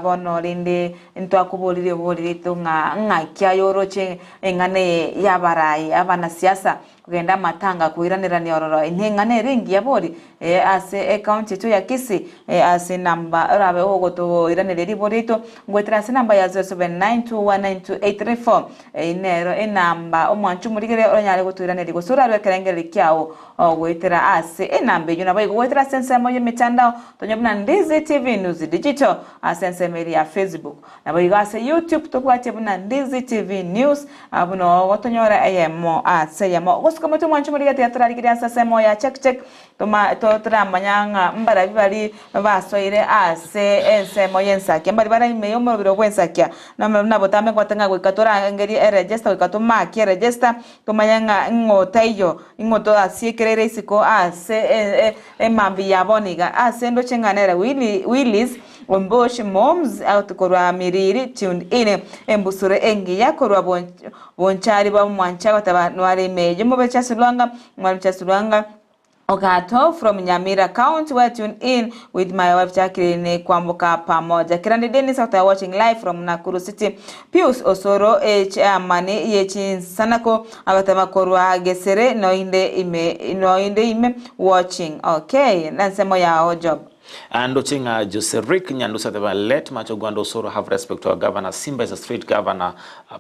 bono rende Ntwakoboririe obori riaito ng'a ng'aki aye oroche eng'ana eye y'abarai abanasiasa kogenda amatanga koiranerania ororo neng'ana ere engiya bori ee ase ecounty yaito ya Kisii ee ase enamba orabe ogotoiraneria ribori riaito ngoetera ase enamba ya 0792192834 eyio nero enamba omwanchi omorigereria oranyare gotoiraneria gose orarue ekerengererio kiao goetera ase enamba eyio naboigo goetera ase ensemo y'emetandao Tonya buna Ndizi TV News Digital ase ensemo eria ya Facebook. Naboigo ase YouTube tobwatie buna Ndizi TV News buna ogotonyora eyemo ase eyemo. Gosuka motwe mwanche morigete yatorarigeria ase ensemo ya check check toma toramanya ng'a mbarabi bari basoire ase ensemo y'ensakia mbari bare ime y'omorobiro bw'ensakia buna botambe nkote ng'a goika torangerie eregister goika tomakie eregister Tomanye ng'a ing'o taiyo, ing'o toasiekereire isiko ase emambia ya bono iga. Ase ndoche ng'a nere Willis Ombush Moms out korwa Miriri tuned in. Embusuro engiya korwa Bonchari bwa Mwancha goteba nware ime y'omobe Chasilwanga, Mwalimu Chasilwanga. Ogato from Nyamira County well tuned in with my wife Jacqueline Kwamboka pamoja. Kirandi Dennis after watching live from Nakuru City. Pius Osoro echairman ye chinsanako agatema korwa Gesere noinde ime noinde ime watching. Okay, nansemo yao Job. Ndoche ng'a Jose Rick Nyandusi ateba let Macho Gwanda Osoro have respect to our governor Simba is a street governor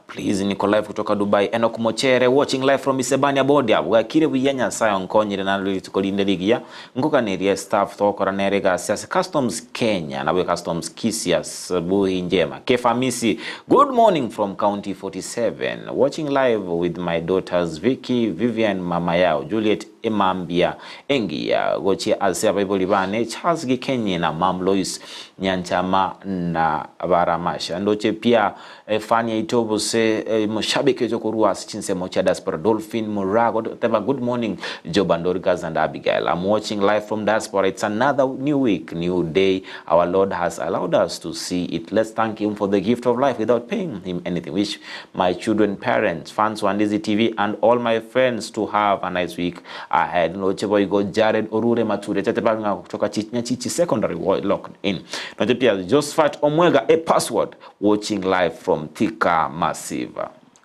please niko live kutoka Dubai Enock Mochere watching live from Isebania Bodia bwakire buya Nyasaye onkonyire naende rituko rinde rigiya nkoganerie staff togokora nere egasi ase Customs Kenya nabo Customs Kisii asubuhi njema Kefa Amisi good morning from county 47 watching live with my daughters Vicky Vivian mama yao Juliet Emambia engiya gochia ase abaibori bane Charles Gikenyi na Mum Lois Nyanchama na Baramasha. Ndoche pia efan yaito gose moshabiki oito korwa ase chinsemo chia diaspora Dolphin Murago teba good morning Job and Dorcas and Abigail. I'm watching live from diaspora. It's another new week, new day. Our Lord has allowed us to see it. Let's thank him for the gift of life without paying him anything. Wish my children, parents, fans wa Ndizi TV and all my friends to have a nice week ahead. Noche boigo Jared Orure Mature Tete Banga kutoka Nyachichi Secondary locked in. Noche pia Josephat Omwega a password watching live from Thika Massive.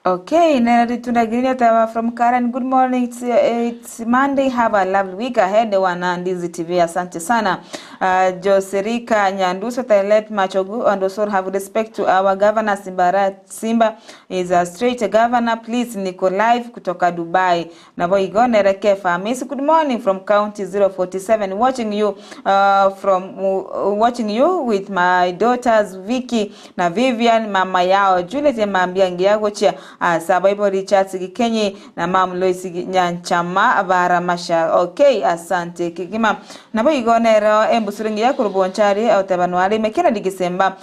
Okay, nena ritunda green otaba from Karen. Good morning. It's, it's Monday. Have a lovely week ahead. Wana Ndizi TV. Asante sana. Uh, Joserika Nyanduso let Machogu and also have respect to our governor Simbara Simba is a straight governor. Please niko live kutoka Dubai. Nabo igo nere Kefa Miss good morning from county 047 watching you uh, from uh, watching you with my daughters Vicky na Vivian mama yao Juliet emambia ngiya gochia Ase abaibori Charles Gikenyi na Mam Lois Nyanchama Baramasha. Okay, asante kegima. Naboigo nero embusuro engiya korwa Bonchari oteba noare ime Kennedy Gisemba.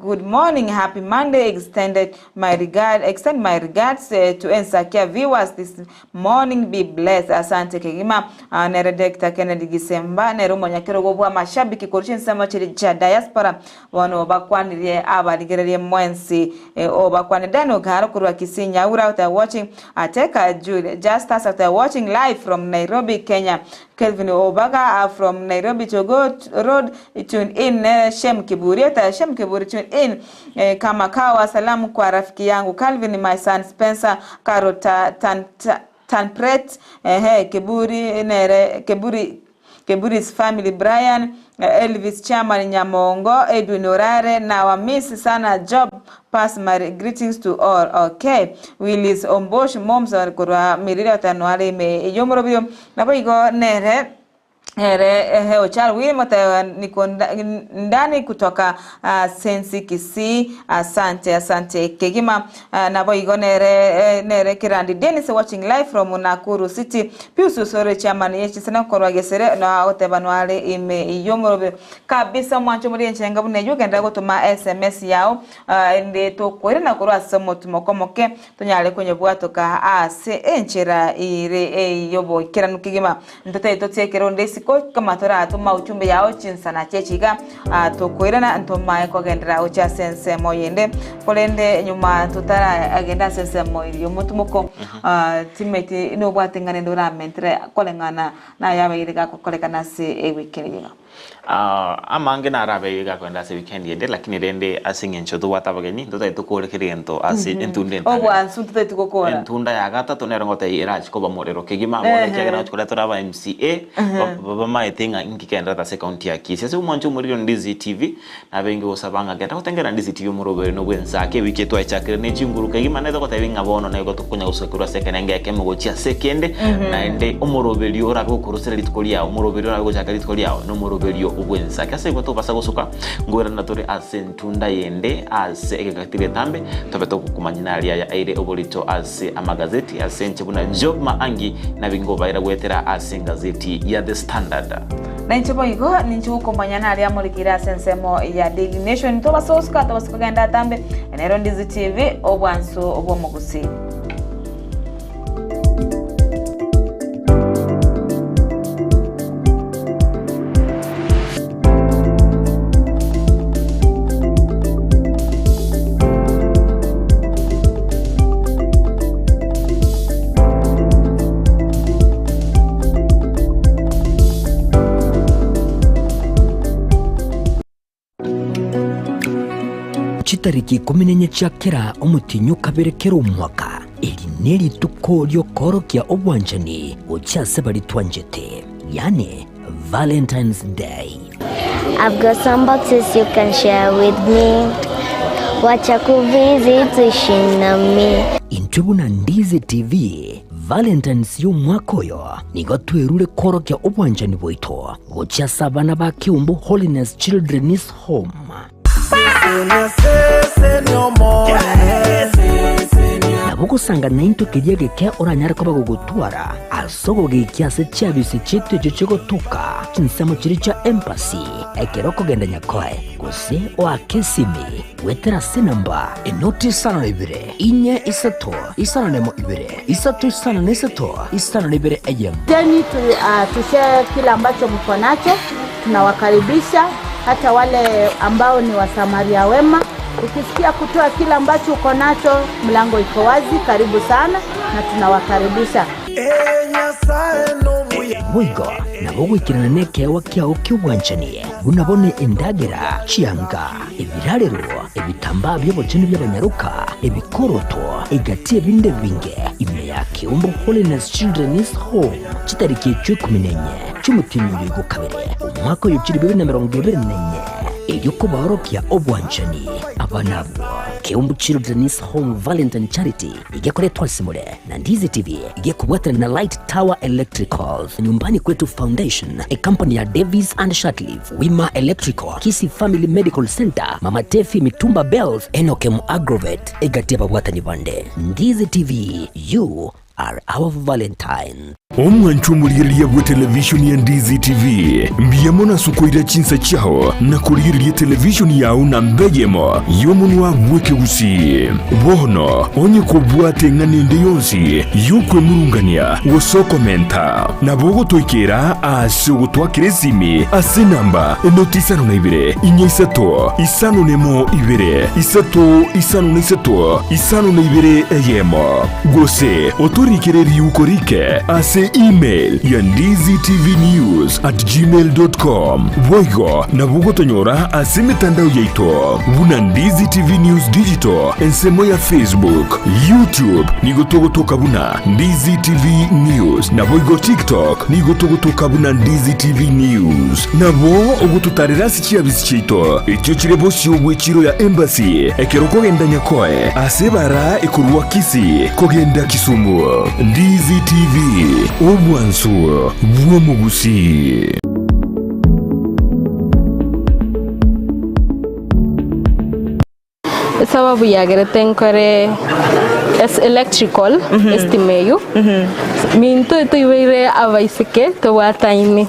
Good morning, happy Monday, extended my regard, extend my regards to Ensakia viewers this morning, be blessed. Asante kegima. Nere Doctor Kennedy Gisemba nere omonyakerogo bw'amashabiki korwa chinsemo chiria chia diaspora. Bono obakwanirie abarigererie mwensi, obakwanire Dan Ogaro korwa Kisii Nyaura out there watching, Ateka Jude Justus out there watching live from Nairobi Kenya, Kelvin Obaga from Nairobi Jogoo Road tune in, Shem Kiburi out there, Shem Kiburi tune in, kama kawa, salamu kwa rafiki yangu Calvin my son Spencer Karo ta, tan, ta, Tanpret, ehe, Kiburi nere Kiburi Keburi's family Brian, Elvis Chairman Nyamongo, Edwin Orare, nawa miss sana job pass my greetings to all. Okay. Willis Ombosh Moms korwa Miriri otano are ime eyomorobio naboigo nere ere ehe Ochar William oteba niko ndani kutoka Sensi Kisii asante asante kegima Naboigo nere nere Kerandi Dennis watching live from Nakuru City. Pius Osoro chairman ye chisana korwa Gesere na agoteba nware ime y'omorobe kabisa omwancho muri enchenga buna eyio genderera gotoma sms yao ende tokoirana korwa ase omotimoko omoke tonyare konyebwatoka ase enchera ere ey'oboikeranu kegima. Ntotebe totiekere onde isiko kama toratoma ujumbe yao chinsana chiechi iga tokoirana ntomae kogenderera gochia ase ensemo yende korende nyuma totaragenda ase ensemo eria y'omotimoko timeti nobwate ng'a rende oramentere koreng'ana nayabeire gakokorekana ase ewiki eye iga. Amange narabe iga kogenda ase weekend ende lakini rende ase eng'encho tobwate abageni ntotagete tokore kera egento ase entunda entang'ani. Obwansu ntotagete gokora. Entunda ya gatato nero ngotebia erachi koba morero kegima bono ekiagera gochi koria tore aba MCA bamaete ng'a inki kegendererete ase ecounty ya Kisii. Ase omwancho omoriri Ndizi TV Nabe ingegosaba ng'a genda gotengera Ndizi TV omoroberi na obw'ensake ewiki eye twachakire ne chinguru kegima naye togotebia ng'a bono nigo tokonya gosoka korwa ase ekerengo ekemo gochia ase ekende, naende omoroberio orabe gokorosera rituko riao, omoroberio orabe gochaka rituko riao nomoroberio obw'ensake. Ase igo tobasa gosoka ngoirana tore ase entunda yende ase egeka getambe tobe togokomanyia naria aya aire oborito ase amagazeti ase enche buna Job Maangi nabe ingobaira goetera ase engazeti ya The Standard. Nainche boigo ninche gokomanya naria amorikeire ase ensemo ya Daily Nation. Tobasa gosuka, tobasa kogenda atambe, nero Ndizi TV, obwansu bw'omogusii. Chitariki ikomi na inye chia kera omotienyi o kabere kera omwaka, eri nerituko riokoorokia obwanchani gochia ase baria twanchete, yaani Valentine's Day. I've got some boxes you can share with me Wacha kuvisit uishi nami. Intwe buna Ndizi TV, Valentine's y'omwaka oyo nigo twerure koorokia obwanchani bwaito gochia ase abana ba Keumbu Holiness Children's Home. Nabo ogosanga naintwe keria geke oranyare koba gogotwara ase ogogekia ase chiabisi chiaito echio chigotoka chinsemo chiria chia embassy ekero okogenda Nyakoe gose oake esimi goetera ase enamba enoti isano na ibere inye isato isano na emo ibere isato isano na isato isano na ibere eyemo. Jeni tu, uh, tushare kile ambacho mko nacho. Tunawakaribisha hata wale ambao ni wasamaria wema. Ukisikia kutoa kile ambacho uko nacho, mlango iko wazi. Karibu sana na tunawakaribisha. Boigo nabo goikerana nekeegwa kiao ki'obwanchani, buna bono endagera, chianga, ebirarero, ebitambaa bi'obochenu bi'abanyaroka, ebikoroto, egati y'ebinde ebinge, ime ya Keumbu Holiness Children's Home, chitariki echio ikomi na inye chi'omotienyi oyo igokabere, omwaka oyo chilifu ibere na emerongo ebere na inye. Erio kobaorokia obwanchani abana abwo. Keumbu Children's Home Valentine Charity igekoretwa ase more na Ndizi TV igekobwaterana na Light Tower Electricals, Nyumbani Kwetu Foundation, ecompany ya Davis and Shirtliff, Wima Electrical, Kisii Family Medical Center, Mama Tefi Mitumba Bells, Enokem Agrovet, egati y'ababwatani bande. Ndizi TV, you are our Valentine. Omwancho omorigereria bwe televishoni ya Ndizi TV, mbuya mono ase okoira chinsa chiao na korigereria televishoni yao namba eyemo y'omonwa bw'ekegusii. Bono onye kobwate eng'ana ende yonsi y'okwemurungania gose okomenta, nabo ogotoikera ase ogotwakera esimi ase enamba enoti isano na ibere, inya isato, isano nemo ibere, isato isano na isato, isano na ibere eyemo. Gose otorikere riuko rike ase email ya ndizitvnews at gmail dot com. Boigo nabo ogotonyora ase emetandao yaito buna Ndizi TV News Digital ensemo ya Facebook, YouTube nigo togotoka buna Ndizi TV News naboigo TikTok nigo togotoka buna Ndizi TV News. Nabo ogototarera ase chiabisi chiaito echio chire bosio bw'echiro ya Embassy ekero okogenda Nyakoe ase ebara ekorwa Kisii kogenda Kisumu. Ndizi TV, obwansu bw'omogusii. Esababu yagerete nkore es electrical estima eywo, minto toiboire abaiseke tobwataine,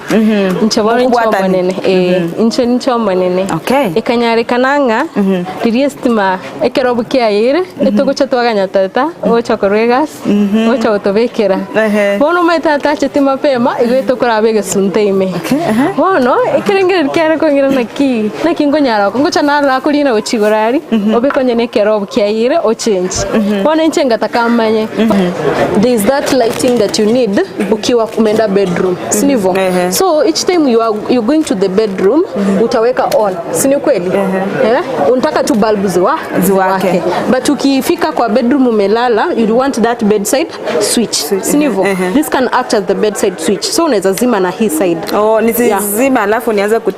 inche bono inche Mokobwatani. omonene eh, inche ninche omonene. Okay. Ekanyarekana ng'a riria estima ekero kiayeire, etogocha twaganya tata ogocha korwa egasi, ogocha gotobekera. Bono omanyete tata achete mapema, igo etokoraba egesunte ime. Bono, ekerengererio kiare kong'ira naki, naki nkonyara gokora, ngocha narora akorina gochia igoro aria, obeke onye na ekerobu kiayeire ochengi. Bono inche ngataka amanye, there is that lighting that you need ukiwa umeenda bedroom, si ndivyo? So each time you are you going to the bedroom, utaweka on si ni kweli? Eh? Unataka tu bulb ziwa, ziwake. But ukifika kwa bedroom umelala, you want that bedside switch. Si ndivyo? This can act as the bedside switch. So unaweza zima na hii side. Oh, nisizima alafu nianze ku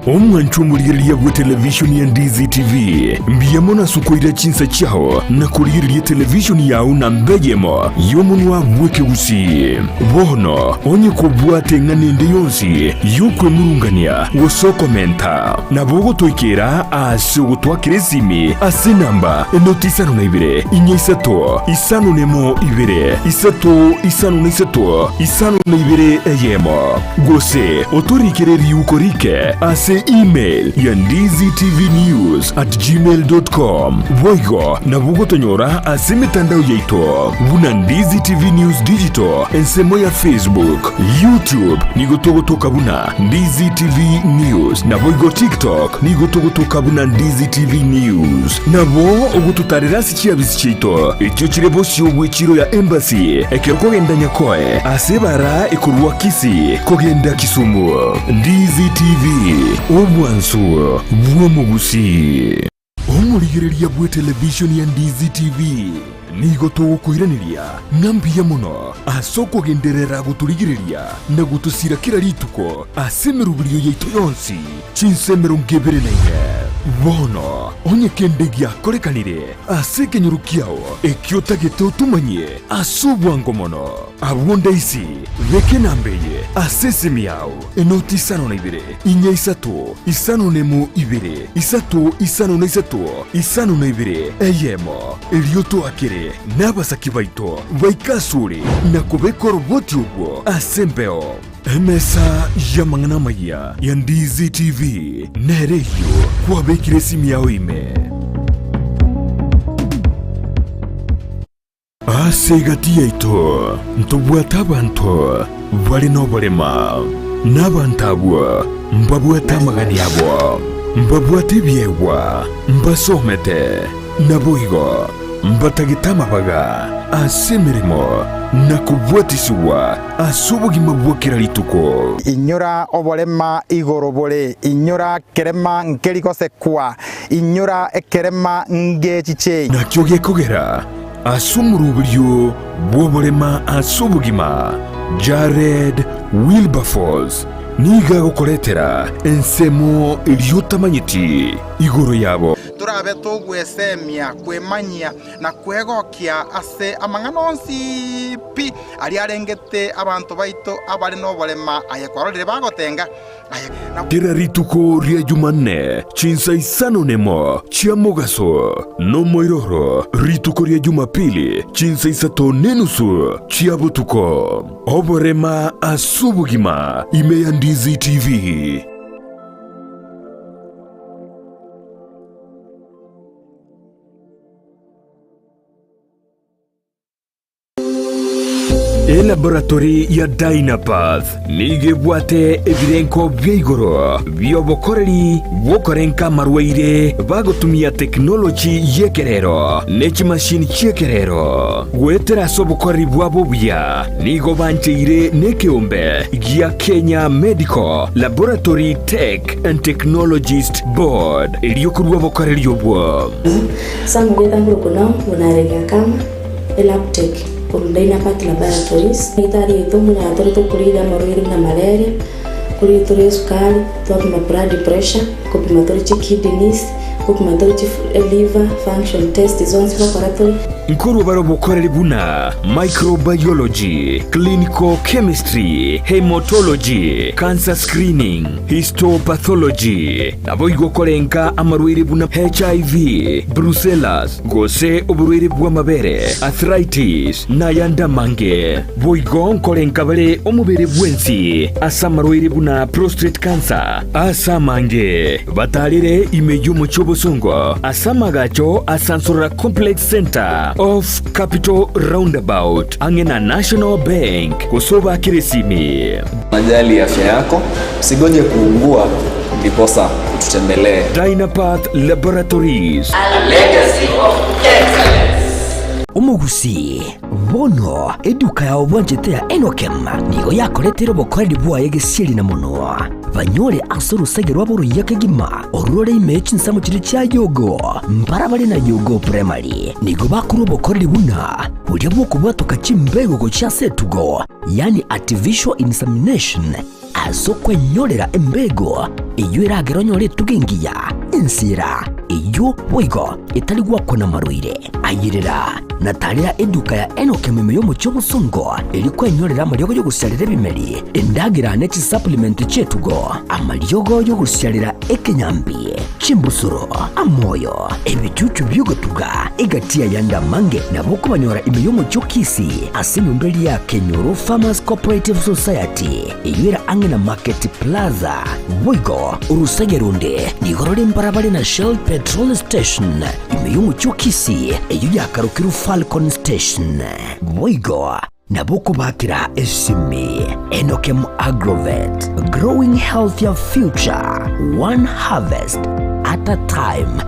Omwancho omorigereria bwe televishoni ya Ndizi TV, mbuya mono ase okoira chinsa chiao na korigereria televishoni yao namba eyemo y'omonwa bw'ekegusii. Bono onye kobwate eng'ana ende yonsi y'okwemurungania gose okomenta, nabo ogotoikera ase ogotwakera esimi ase enamba enoti isano na ibere, inya isato, isano nemo ibere, isato isano na isato, isano na ibere eyemo. Gose otorikere riuko rike ase email ya ndizitvnews at gmail dot com. Boigo nabo ogotonyora ase emetandao yaito buna Ndizi TV News Digital ensemo ya Facebook, YouTube nigo togotoka buna Ndizi TV News naboigo TikTok nigo togotoka buna Ndizi TV News. Nabo ogototarera ase chiabisi chiaito echio chire bosio bw'echiro ya Embassy ekero kogenda Nyakoe ase ebara ekorwa Kisii kogenda Kisumu. Ndizi TV, obwansu bw'omogusii. Omorigereria bw'etelevishoni ya Ndizi TV, nigo togokoiraneria ng'a mbuya mono ase okogenderera gotorigereria na gotosira kera rituko ase emeroberio yaito yonsi chinsa emerongo ebere na ine. Bono onye kende giakorekanire ase ekenyoro kiao ekio otagete otomanyie ase obwango mono, abwo ndaisi beka enamba eye ase esimi yao, enoti isano na ibere, inya isato, isano nemo ibere, isato isano na isato, isano na ibere, eyemo. Erio toakere nabasaki baito baike asore na kobeka oroboti obwo ase embeo. Emesa y'amang'ana amayia ya Ndizi TV nere eyio kwabekire esimi yao ime. Ase egati yaito ntobwate abanto bare noborema, na abanto abwo mbabwate amagani abo, mbabwate ebiegwa, mbasomete, naboigo mbatagete amabaga ase emeremo. na kobwatisiwa ase obogima bwa kera rituko. Inyora oborema igoro bore, inyora kerema nkeri gosekwa, inyora ekerema ngechichei. Nakio gekogera ase omoroberio bw'oborema ase obogima, Jared Wilberforce nigo agokoretera ensemo eria otamanyeti igoro yabo. Torabe togwesemia, kwemanyia, na kwegokia ase amang'ana onsi pi aria arengete abanto baito abare noborema, aye kwarorire bagotenga, aye na. Kera rituko ria Jumanne chinsa isano nemo chia mogaso, nomoiroro rituko ria Jumapili chinsa isato nenusu chia botuko. Oborema ase obogima ime ya Ndizi TV. Elaboratory ya Dynapath nigo ebwate ebirenko bia igoro bi'obokoreri bw'okorenka amarwaire bagotumia tekinoloji y'ekerero ne chimashini chi'ekerero. Goetera ase obokoreri bwabo obuya nigo bancheire nekeombe gia Kenya Medical Laboratory Tech and Technologist Board erio korua obokoreri obwo. Samugeta nguru nao buna Kama, Elabtech, korwa Dynapath Laboratories. Daktari oito buna tore tokorigia amarwaire buna malaria, korigia tore esukari, twapima blood pressure, kopima tore chikidneys, kopima tore chi liver function test zonsi gokora tore. Nkorwa bare obokoreri buna microbiology, clinical chemistry, haematology, cancer screening, histopathology, Naboigo korenka amarwaire buna HIV, brucellas, gose oborwaire bw'amabere, arthritis, na ayande amange. Boigo nkorenka bare omobere bwensi ase amarwaire buna prostate cancer ase amange. Batarire ime y'omochie obosongo ase amagacho a Sansorora Complex Centre off Capital Roundabout ang'e na National Bank gose obakere esimi. Unajali afya yako, usigoje kuugua ndiposa ututembelee. Dynapath Laboratories. A legacy of excellence. Omogusii, bono eduka yao bwanchete ya Enokem nigo yakoreteire obokoreri bwaye gesieri na monwa. Banyore ase orosege rwabo oruya kegima, orure ime ye chinsemo chiria chia Yogo, mbarabare na Yogo Primary. Nigo bakorwa obokoreri buna boria bw'okobwatoka chimbego gochia ase etugo, yaani artificial insemination, ase okwenyorera embego eyio eragere onyore etugo engiya, ensira eyio boigo etari gwakwa namarwaire. Ayerera na tarera eduka ya Enock ime y'omochie obosongo erio kwenyorera amariogo y'ogosiarera ebimeri, endagera ne chisupplement chi'etugo, amariogo y'ogosiarera ekenyambi, chimbusuro, amoyo, ebichuchu bi'ogotuga, egati y'ayande amange nabo okobanyora ime y'omochie o Kisii ase enyomba eria ya Kenyoro Farmers Cooperative Society eyio ere ang'e na Market Plaza. Boigo orosage ronde nigo rore mbarabare na Shell Petrol Station ime y'omochie o Kisii eyio yakarokirwe Falcon Station. Boigo nabo okobakera esimi Enokem Agrovet, growing healthier future, one harvest at a time.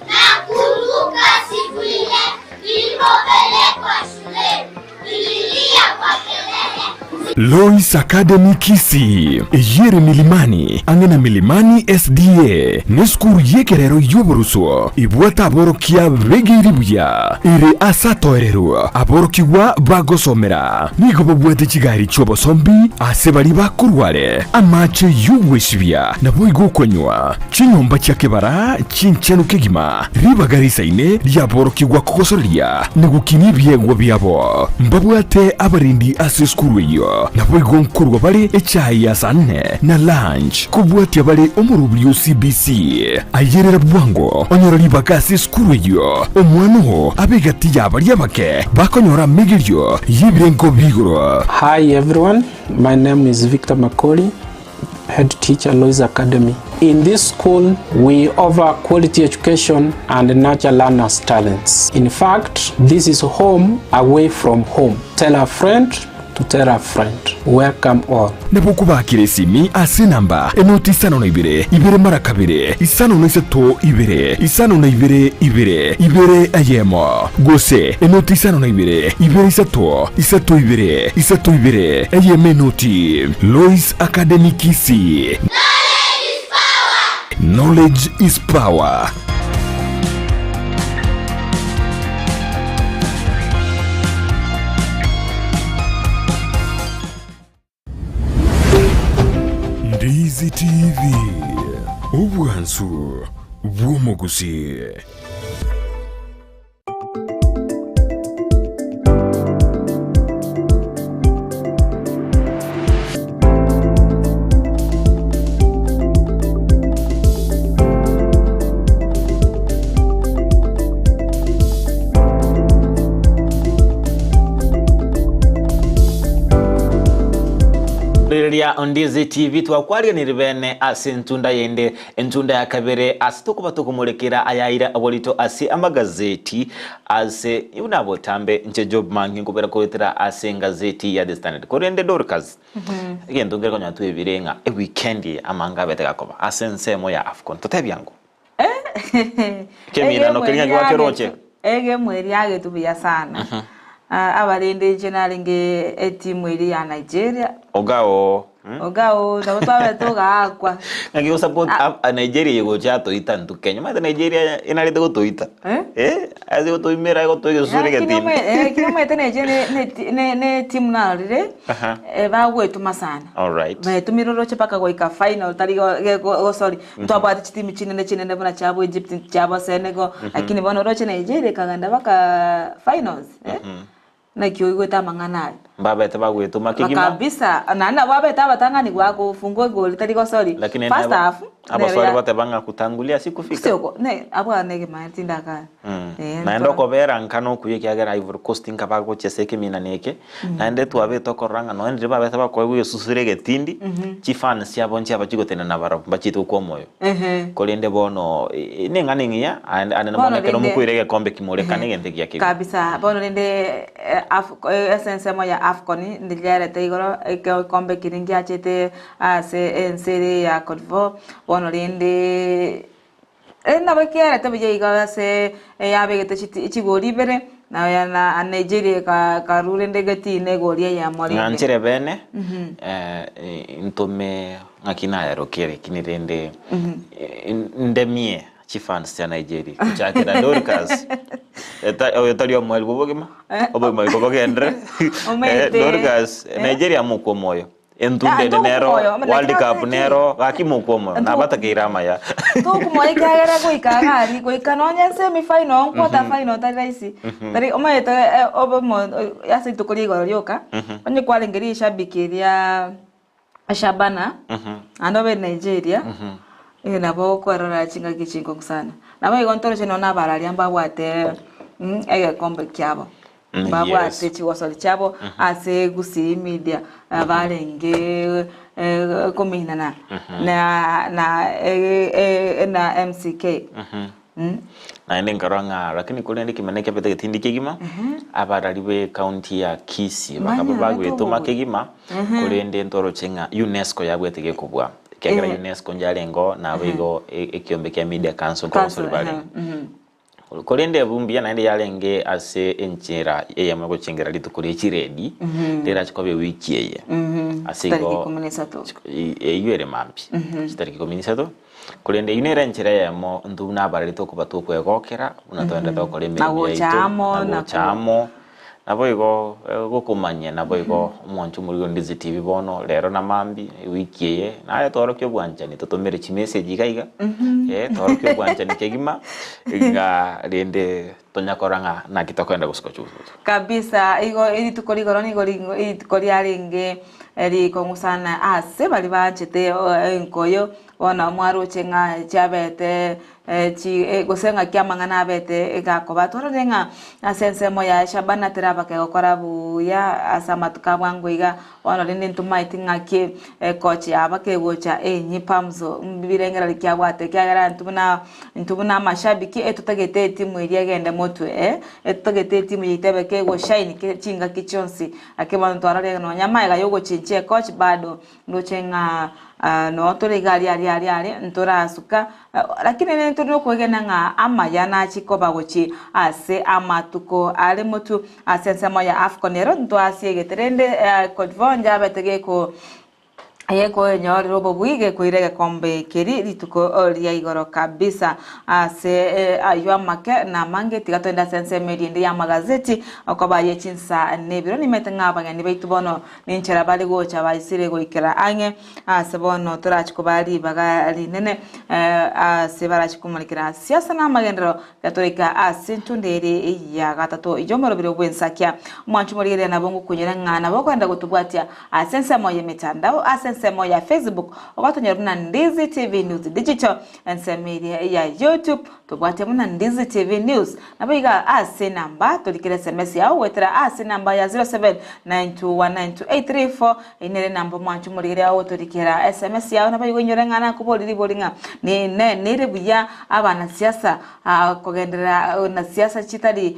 Nakumbuka siku ile nilipopelekwa shuleni, nililia kwa kelele. Lois Academy Kisii, eyio ere Milimani, ang'e na Milimani SDA, nesukuru y'ekerero y'oboruswo ebwate aborokia begeire buya, ere ase atoererwa aborokigwa bagosomera. Nigo babwate chigari chi'obosombi ase baria bakorwa are, amache y'ogwesibia, naboigo okonywa. Chinyomba chia kebara chinchenu kegima, ribaga risaine riaborokigwa kogosoreria na gokinia ebiegwa biabo. Mbabwate abarendi ase esukuru eyio, naboigo nkorua bare echae ya saa nne na lunch, kobwatia bare omorobiri o CBC. Ayerera bwango onyore ribaga ase esukuru eyio, omwana oo abe egati ya baria abake bakonyora amegerio y'ebirengo bi'igoro. Hi everyone, my name is Victor Makori, head teacher Lois Academy. In this school, we offer quality education and nurture learners' talents. In fact, this is home away from home. Tell a friend to tell a friend. Welcome all. Nabo okobakera esimi ase enamba enoti isano na ibere, ibere mara kabere, isano na isato ibere, isano na ibere ibere, ibere eyemo, gose enoti isano na ibere, ibere isato, isato ibere, isato ibere, eyemo enoti. Lois Academy Kisii. Knowledge is power. Ndizi TV, obwansu bw'omogusi. Riria Ondizi TV twakwariganiri bene ase entunda yende Entunda ya kabere ase tokoba tokomorekera ayaire oborito ase amagazeti ase buna botambe inche Job Mangi nkobera koetera ase engazeti ya The Standard. Korende Dorcas, egento nkere konya twebire ng'a eweekend eye amanga abete gakoba ase ensemo ya Afcon. Totebie ango. Ekeminano keria ng'aki gwakeroche? Egemu eria yagetwe buya sana. Abarende inche narenge etimu eria ya Nigeria. Ogao. Ogao nabo twabete togaakwa. Ng'aki go support a Nigeria eye gocha atoita intwe Kenya. Omanyete Nigeria enarete gotoita. Eh? Ase gotoimera egotoa egesusuro Lakini egetindi. lakini omanyete Nigeria ne- ne- ne- ne etimu narorire, bagoetuma sana. Alright. Baetumire oroche mpaka goika final tari go- ge- go- gosori. Ntwabwate chitimu chinene chinene buna chiabo Egypt, chiabo Senegal, lakini bono oroche Nigeria ekagenda mpaka finals. Eh? Naki oigwete amang'ana aya? Mbabete bagwetoma kegima. Kabisa, naende nabo abete abatang'ani gwakofungwa egoli tari gosori. Lakini First half, abaswari bateba ng'a kutangulia si kufika. Sio, ne abwana negemanya tindakara. Eh, Naende okobera nka nokuya ekiagera Ivory Coast nka bagochesa ekeminano eke, naende twabete okorora ng'a nonya riria babete bakoegwa egesusuro egetindi, chifans chiabo nchiaba chigotenena barabwo, mbachiete gokwa omoyo. Korende bono neng'ana eng'iya, aende ande Bono mono ekero rende- mokoira egekombe kimorekane egento ekiya kegima. Kabisa, bono rende ase ensemo ya Afcon ndiarete igoro egekombe keria ngiachete ase ense ere ya Cote d'Ivoire, bono rende nabo kiarete buya igo ase yabegete chiti chigori ibere, na na Nigeria ekarwa rende egetini egori eyemo rende. Ng'anchire bene, ntome ng'aki nayarokire lakini rende ndemie chifans chia Nigeria gochakera Dorcas oyo tari omoerio bwa obogima, obogima goika bogendere Omanyete. Dorcas Nigeria mokwe omoyo. Entunde ende nero, Tokomoyo, World Cup nero, gaki mokwe omoyo, nabatakeire amaya. Tokomoyo ekiagera goika iga aria, goika nonye semi final, quarter final tari rahisi. Tari omanyete obe omo ase rituko ria igoro rioka, onye kwarenge rishabiki eria Shabana, naende obe Nigeria, nabo okwerora chingaki chinkong'u sana. Nabo igo ntoroche nonye na abararia mbabwate egekombe kiabo. Mbabwate chigosori chiabo ase Gusii Media barenge kominana na na MCK. Naende nkarora ng'a lakini korende ekemena ekiabete getindi kegima, abarari be county ya Kisii bakaba bagwetoma kegima, korende ntoroche ng'a UNESCO yabwate gekobua. Ekiagera UNESCO njarengeo naboigo ekiombe kia Media Council nkogosori barenge. Korende ebu mbuya naende yarenge ase enchera eyemo yogochengera rituko rie chiredi, rirache koba ewiki eye. Ase Chitariki igo ikomi na isato. eyio ere mambia, chitariki ikomi na isato. Korende eyio nere enchera eyemo intwe buna abareri tokoba tokwegokera, buna togenderete gokora Na emeremo gocha yaito, amo, na na gocha amo. Naboigo gokomanyia naboigo omwancho omorwoti o Ndizi TV bono rero na mambia ewiki eye naye tworokia obwanchani totomere chimessage iga iga eh tworokie obwanchani kegima ng'a rende tonya korora ng'a naki tokoenda gosuka chususu. Kabisa igo rituko rigoro nigo rituko riarenge. Rikong'u sana ase baria banchete enkoyo, bono mwaroche ng'a chiabete chi gose ng'aki amang'ana abete gakoba. Twarorire ng'a ase ensemo ya Shabana teraba kegokora buya ase amatuko a bwango iga, bono rende ntomaeti ng'aki ekochi yaba kegocha enyi Pamzo mbirengererio ki abwate ekiagera intwe buna intwe buna amashabiki etotagete etimu eria egende motwe eh, etotagete etimu yaito ebe kegoshine chingaki chionsi. Gaki bono twarorire nonya amaiga y'ogochinchia ekochi bado ndoche ng'a noo tore iga aria aria aria aria ntorasuka, lakini rende tore nokwegena ng'a amaya nachi koba gochia ase amatuko are motwe ase ensemo ya Afcon ero ntwasiegete rende Cote d'Ivoire njabete geko. Gekoenyorera obobui gekoira egekombe keria rituko ria igoro kabisa. Ase ayio amake na amange tiga togende ase ensemo eria ende y'amagazeti okoba ye chinsa na ebiro. Nimanyete ng'a abageni baito bono ninchera bare gocha baisire goikera ang'e ase bono torachi kobaa ribaga rinene ase barachi komorekera siasa na amagenderero Gatoika ase enchunda ere ya gatato y'omorobiri bw'ensakia. Omwancho morigereria nabo ngokonyora ng'a nabo okoenda gotobwatia ase ensemo y'emetandao ase ensemo ya Facebook ogotonyora buna Ndizi TV News Digital, ensemo eria ya YouTube tobwatie buna Ndizi TV News. Nabo iga ase enamba torikere SMS yao goetera ase enamba ya 0792192834 Eyio nere enamba omwancho morigereria ogotorikera SMS yao nabo igo inyore ng'a nakoborie ribori ng'a ne nere buya Abanasiasa kogenderera na siasa chitari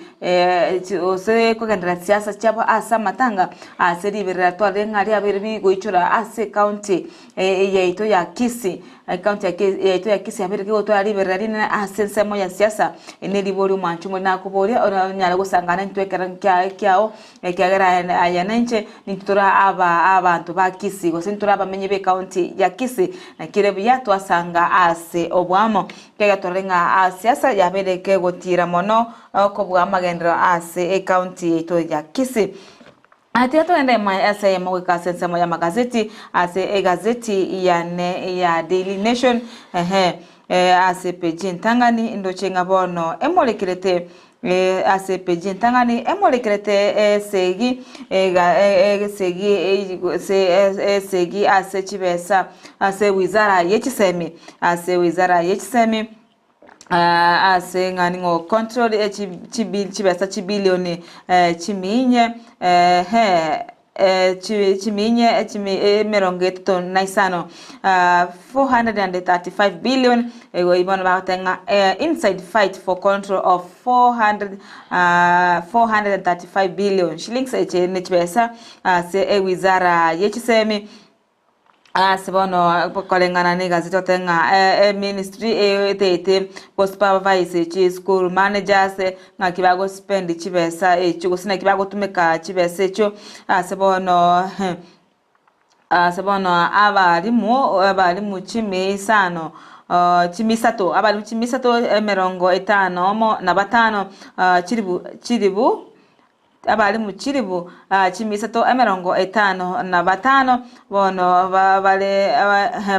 gose kogenderera siasa chiabo ase amatanga ase riberera twarorire ng'a riabeire rigoichora ase ecounty yaito ya Kisii, ecounty yaito ya Kisii yabeire rigotwara riberera rinene ase ensemo ya siasa, eri neribori omwancho omore nakoboria oranyare gosangana intwe ekero kiao Ekiagera aye na inche nintwe tore abanto ba Kisii, gose ntore abamenyi b'ecounty ya Kisii, naki ere buya twasanga ase oboamo. Ekiagera twarorire ng'a siasa yabeire kegotiira mono kobua amagenderero ase ecounty yaito ya Kisii. Tiga togende ase eyemo goika ase ensemo y'amagazeti, ase egazeti yane ya Daily Nation, ehe, ase epeji entang'ani ndoche ng'a bono emorekerete Ase epeji entang'ani emorekerete esegi esegi gose esegi ase chibesa ase wizara ye chisemi ase wizara ye chisemi ase ng'a ning'o control chibesa chibilioni chiminye chiminye emerongo etato na isano, 435 billion, igo bono bagoteba ng'a inside fight for control of 435 billion shillings, echi ne chibesa ase ewizara ye chisemi. Ase bono koreng'ana negazeti totebe ng'a eministry etete gosupervise chischool managers ng'aki bagospend chibesa echio gose naki bagotumeka chibesa echio ase bono ase bono abalimu abalimu chimi isano chimi isato abalimu chimi isato emerongo etano omo na batano chiribu chiribu. Abalimu chilifu chimisato emerongo etano na batano bono bare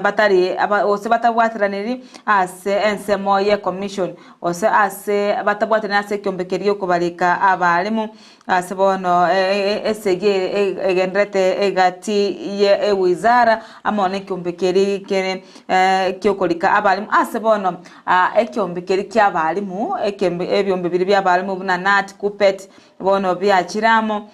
batari gose batabwatiraniri ase ensemo ye commission gose ase batabwatirani ase ekiombe keria giokobarika abalimu ase bono esegi egendererete egati ye ewizara amo nekiombe keria kere kiokorika abalimu ase bono Ekeombe keria ki'abalimu, ebiombe biria bi'abalimu buna Nat, Kuppet, bono biachire amo,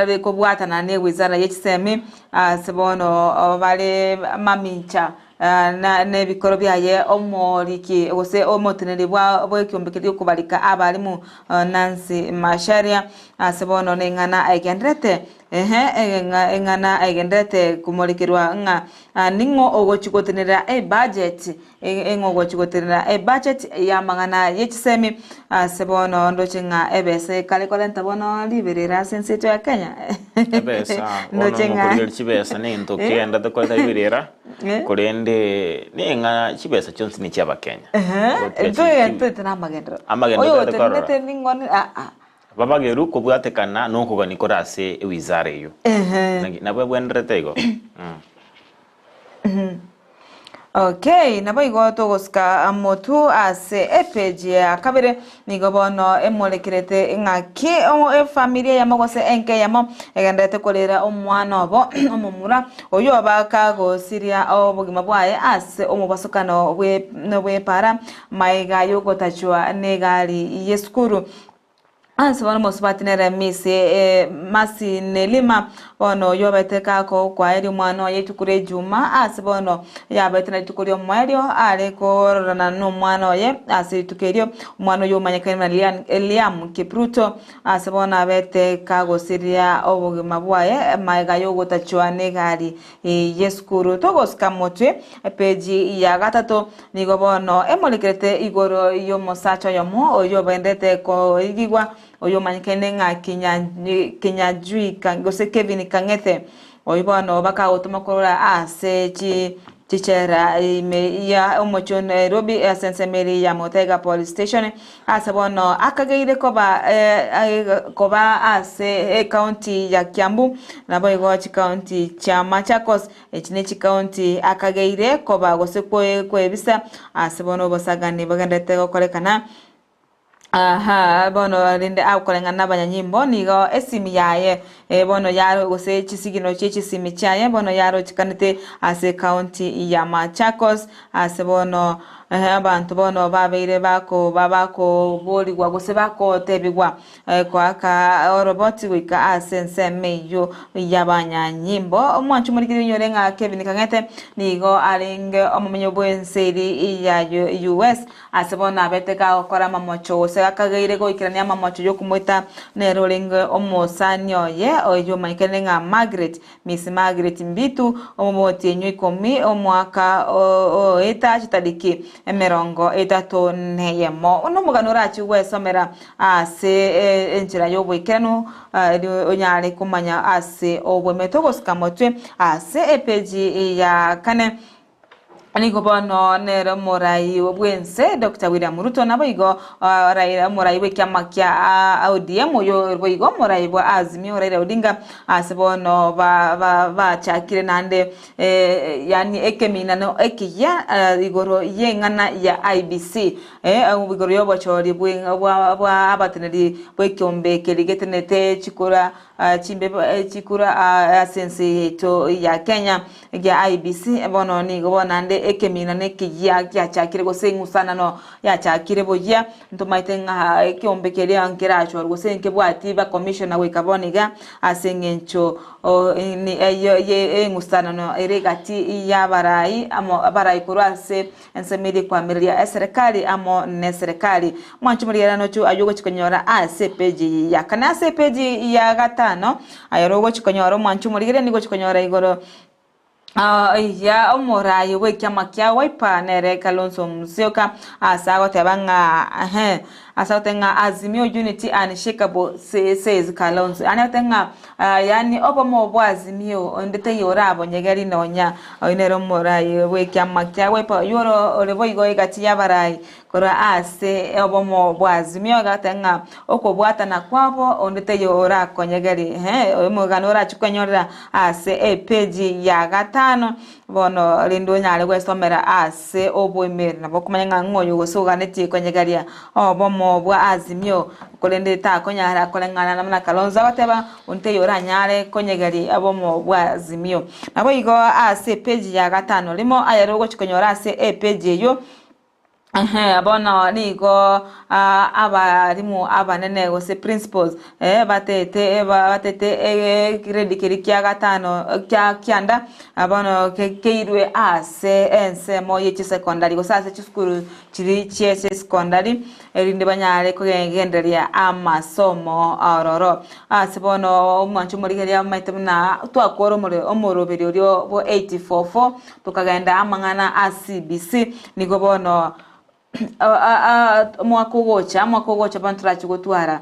bikobwatana na ewizara ye chisemi, ase bono bare mamincha na ebikoro biaye omoriki gose omoteneneri bw'ekeombe keria giokobarika abalimu Nancy Macharia, ase bono neng'ana egendererete. Ehe, eng'ana egendererete komorekerwa ng'a ning'o ogochia gotenenera ebudget, ing'o ogochia gotenenera ebudget y'amang'ana ye chisemi ase bono ndoche ng'a ebesa ekare korenta bono riberera ase ense yaito ya Kenya. Ebesa, bono Ndoche ng'a mokorigereria chibesa na egento kegenderete koreta riberera, Eh. korende neng'a chibesa chionsi ne chi'abakenya. Ehe, Gotiga chi- toete na amagenderero. Amagenderero Oyo toete korora. otenenete ning'o ni aa. Babageru kobwatekana nokogania kore ase ewizara eyio. Ehe. Naki nabo ebwenerete igo. Mm. Okay, nabo igo togosika motu ase epeji ya kabere nigo bono emorekerete ng'aki efamiri eyemo gose enka eyemo egenderete korera omwana obo omomura oyio bakagosiria obogima bwaye ase omobasokano bw'epara maiga yogotachwa negari yesukuru. Ase bono omosubati nere Miss Mercy Nelima, bono oyio obete gakokwaeria omwana oye rituko ria ejuma, ase bono yabete na rituko riomoerio are kororana nomwana oye ase rituko erio, omwana oyio omanyekaine buna Liam Kipruto, ase bono abete kagosiria obogima bwaye magega yogotachwa negari yesukuru. Togosika motwe epeji ya gatato. Nigo bono emorekerete igoro y'omosacha oyomo oyio obaendete koigigwa, oyomanyekaine ng'a Kinyajui gose Kevin Kang'ethe, oyio bono bakagotoma korwa ase chichera ime ya omochie o Nairobi ase ensemo eria ya Muthaiga Police Station, ase bono akageire koba koba ase ecounty ya Kiambu naboigo chicounty chia Machakos. Echi ne chikaunti akageire koba gose kwebisa ase bono obosagani bogenderete gokorekana. Aha bono rende akoreng'ana nabanyanyimbo nigo esimi yaye bono yaro gose chisigino chie chisimi chiaye bono yarochikanete ase ekaunti ya Machakos ase bono abanto bono babeire bako bakoborigwa gose bakotebigwa Goaka oroboti goika ase ensemo eyio y'abanyanyimbo. Omwancho omorikiri oinyore ng'a Kevin Kang'ete nigo arenge omomenyo bw'ense eria ya US ase bono abete gagokora amamocho gose gakageire goikerania amamocho y'okomoita nere orenge omosani oye oyio omanyekane ng'a Margaret Miss Margaret Mbitu, omotienyi o ikomi omwaka oeta chitariki emerongo etato neyemo. Nomogano orachie gwesomera ase enchera y'oboikeranu erio onyare komanya ase obwemerete ogosika motwe ase epeji ya kane. Nigo bono nere omorai bw'ense Doctor William Ruto naboigo Raila omorai bw'ekiama kia ODM oyo boigo omorai bwa Azimio Raila Odinga ase bono bachakire naende yaani ekeminano ekiya igoro y'eng'ana ya IEBC igoro y'obochori bwa abateneneri bw'ekeombe keria getenenete chikura Chimbebe chikura ase ense yaito ya Kenya gia IEBC bono nigo bono naende ekemina na ekeyia giachakire gose eng'usanano yachakire boyia ntomaete ng'a ekeombe keria nkerachorwe gose nkebwati ba commissioner goika bono iga ase eng'encho eng'usanano ere egati ya abarai amo abarai korwa ase Ensemo eria ekwamireria eserekari amo neserekari. Mwanche morigereranie ochu ayio ogochia konyora ase epeji ya kane. Ase epeji ya gatano, aye oro ogochia konyora omwanche omorigereria nigo ogochia konyora igoro ya omoraai bw'ekiama kia Wiper nere Kalonzo Musyoka ase agoteba ng'a ehe ase agoteba ng'a Azimio unity unshakable says Kalonzo. Yaani agoteba ng'a Yaani obomo bwa Azimio, onde taiyo orabonyegeri nonya oyio nere omorai bw'ekiama kia Wiper, oyio ore boigo egati y'abarai korwa ase obomo bwa Azimio, agateba ng'a okobwatana kwabo onde taiyo orakonyegeri. Eeh omogano orachie kwenyorera ase epeji ya gatano, bono rende onyare gwesomera ase oboimeri. Nabo okomanya ng'a ng'o oyo gose oganetie konyegeria obomo bwa Azimio. Korende takonyara koreng'ana buna Kalonzo agoteba, onde taiyo oranyare konyegeria obomo bwa Azimio. Naboigo ase epeji ya gatano rimo ayare ogochia konyora ase epeji eyio, ehe bono nigo abalimu abanene gose principals batete batete egrade keria kia gatano kia kianda bono keirwe ase ensemo ye chisecondary gose ase chisukuru chiria chie chisecondary. erinde banyare kogendereria amasomo aororo. Ase bono omwancho omorigereria omanyete buna twakora omore omoroberi oria bwa 844 tokagenda amang'ana a CBC nigo bono omwaka ogocha omwaka ogocha bono torachi gotwara.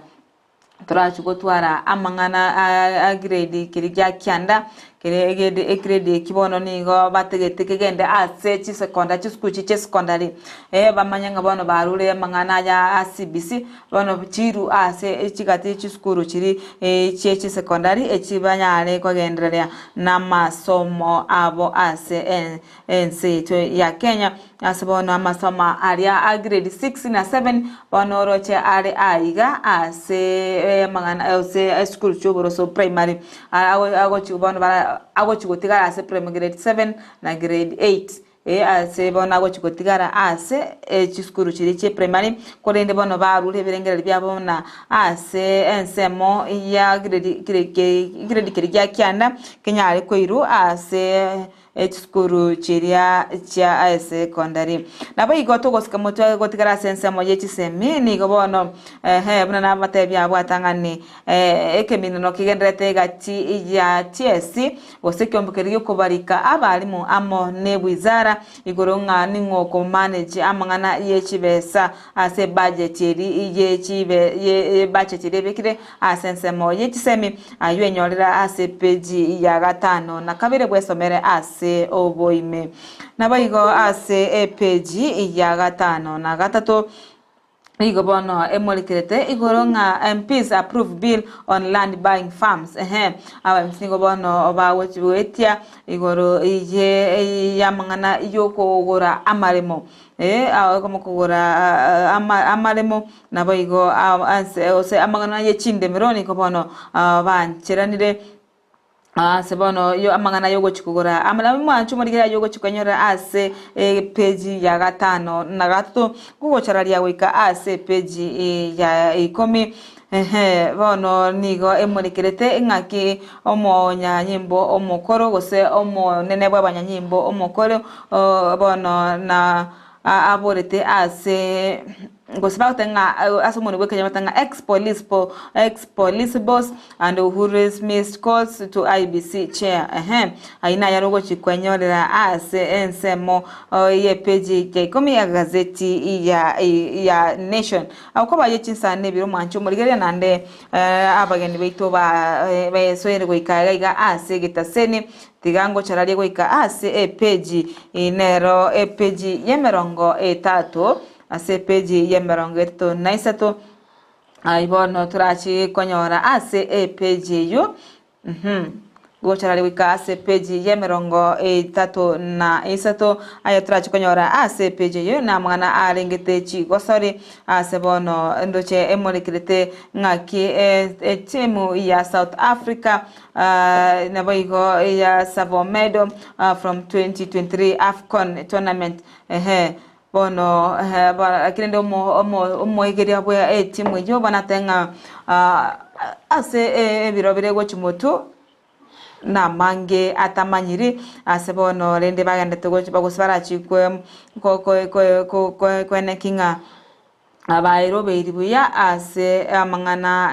Torachi gotwara amang'ana a grade keria gia kianda, kere egede egrade eki bono nigo batagete kegende ase chisekonda chisukuru chiria chia secondary, bamanye ng'a bono barure amang'ana aya a CBC, bono chiru ase chigati chisukuru chiria chie chisecondary echi banyare kogendereria na amasomo abo ase ense yaito ya Kenya. Ase bono amasomo aria a grade 6 na 7 bono oroche are aiga ase amang'ana ase esukuru chi'oboroso primary agochi bono bara agochi gotigara ase primary grade 7 na grade 8 ase bono agochi gotigara ase chisukuru chiria chia primary korende bono barure ebirengererio biabo buna ase ensemo ya grade grade keria gia kianda kenyare koirwa ase Echisukuru chiria chia esekondari. Naboigo togosika motwe gotigara ase ensemo ye chisemi, nigo bono ehe buna nabatebia abwo atang'ani ekemineno kegendererete egati ya TSC gose ekeombe keria giokobarika abalimu amo ne wizara igoro ng'a ning'o okomanage amang'ana ye chibesa ase ebudget eri ye chibe ye ebudget eria ebekire ase ensemo ye chisemi Ayio enyorere ase epeji ya gatano na kabere bwesomere ase oboime. Naboigo ase epeji ya gatano na gatato nigo bono emorekerete igoro ng'a MPs approve bill on land buying farms. Ehe, aba MPs nigo bono bagochi goetia igoro ye y'amang'ana y'okogora amaremo. Eh, kogora amaremo Naboigo ase gose amang'ana ye chindemero nigo bono bancheranire ase bono yo amang'ana yogochia kogora amang'ana mwanche omorigereria ayogochia konyora ase epeji ya gatano na gatato gogochararia goika ase epeji ya ikomi ehe bono nigo emorekerete ng'aki omonyanyimbo omokoro gose omonene bw'abanyanyimbo omokoro bono na aborete ase gose bagoteba ng'a ase omonwe bwa Kenya bagoteba ng'a ex police po ex police boss and Uhuru's missed calls to IEBC chair ehe ayio naye are ogochi kwenyorera ase ensemo ye page ya ikomi ya gazeti ya ya Nation. Okoba ye chinsani ebire omwancho omorigereria naende abageni baito ba baesoire goika iga iga ase egetaseni Tiga ngochararie goika ase epeji nero epeji y'emerongo etato, ase epeji y'emerongo etato na isato, ayio bono torachi konyora ase epeji eyio, uhum, gochararia goika ase epeji y'emerongo etato na isato, aye torachi konyora ase epeji eyio namang'ana arengete chigosori ase bono ndoche emorekerete ng'aki etimu ya South Africa Naboigo ya Savo Medal from 2023 Afcon tournament ehe bono lakini rende omoegeria bwe etimu eyio bono atebe ng'a ase ebiro bire gochia motwe namange atamanyiri ase bono rende bagendete gochi gose barachie koeneki ng'a Abaerobeiri buya ase amang'ana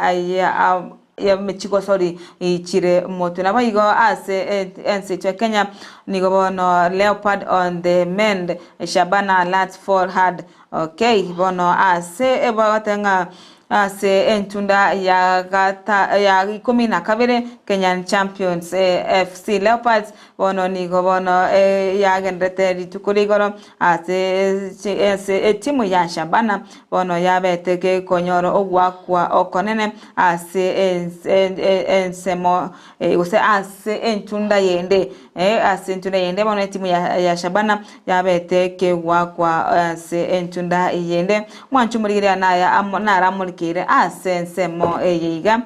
y'emechigosori chire motwe. Naboigo ase ense yaito ya Kenya nigo bono Leopard on the mend, Shabana lads fall hard. Okay, bono ase ebagoteba ng'a ase entunda ya gata ya ikomi na kabere Kenyan champions FC Leopards Bono nigo bono yagenderete rituko rigoro ase ase etimu ya Shabana, bono yabete gekonyora ogoakwa okonene ase ensemo gose ase entunda yende ase entunda yende bono etimu ya Shabana yabete kegoakwa ase entunda yende. Mwanche omorigereria naya naramorikeire ase ensemo eye iga.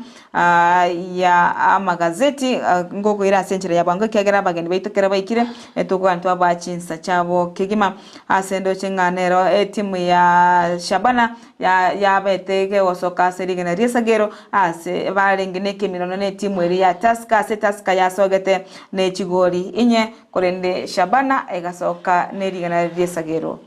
ya amagazeti ngokoira ase enchera ya bwango ekiagera abageni baito ekero baikire tokogania twabaa chinsa chiabo kegima. Ase ndoche ng'a nero etimu ya Shabana yabete kegosoka ase rigena ri'esagero ase barenge nekemirano na etimu eria ya Tusker ase Tusker yasogete ne chigori inye korende Shabana egasoka ne rigena ri'esagero.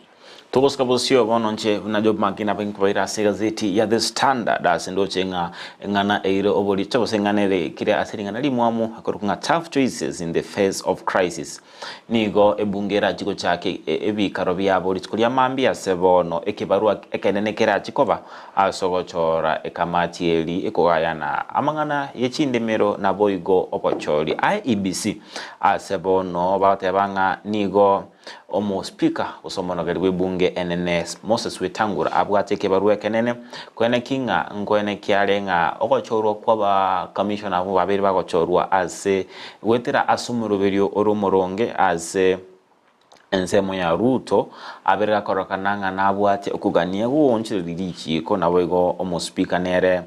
Togosika bosio bono nche buna Job Makina abe nkobaira ase egazeti ya The Standard ase ndoche ng'a eng'ana eire oboricho gose eng'ana ere kere ase ring'ana rimwamu ekorokwa ng'a Tough Choices in the Face of Crisis. Nigo ebunge erachi gochaka ebikaro biabo rituko ria mambia ase bono ekebarua ekenene kerachi koba ase ogochora ekamati eri ekogayana amang'ana ye chindemero naboigo obochori IEBC ase bono bagoteba ng'a nigo Omospika gose omonogeri bw'ebunge enene Moses Wetangula abwate ekebarua ekenene koeneki ng'a nkoeneki are ng'a ogochorwa kw'abakamishona abwo babere bagochorwa ase goetera ase omoroberio ore omoronge ase ensemo ya Ruto abere gakorokana ng'a nabwate okogania goonchoreria richiiko naboigo omospika nere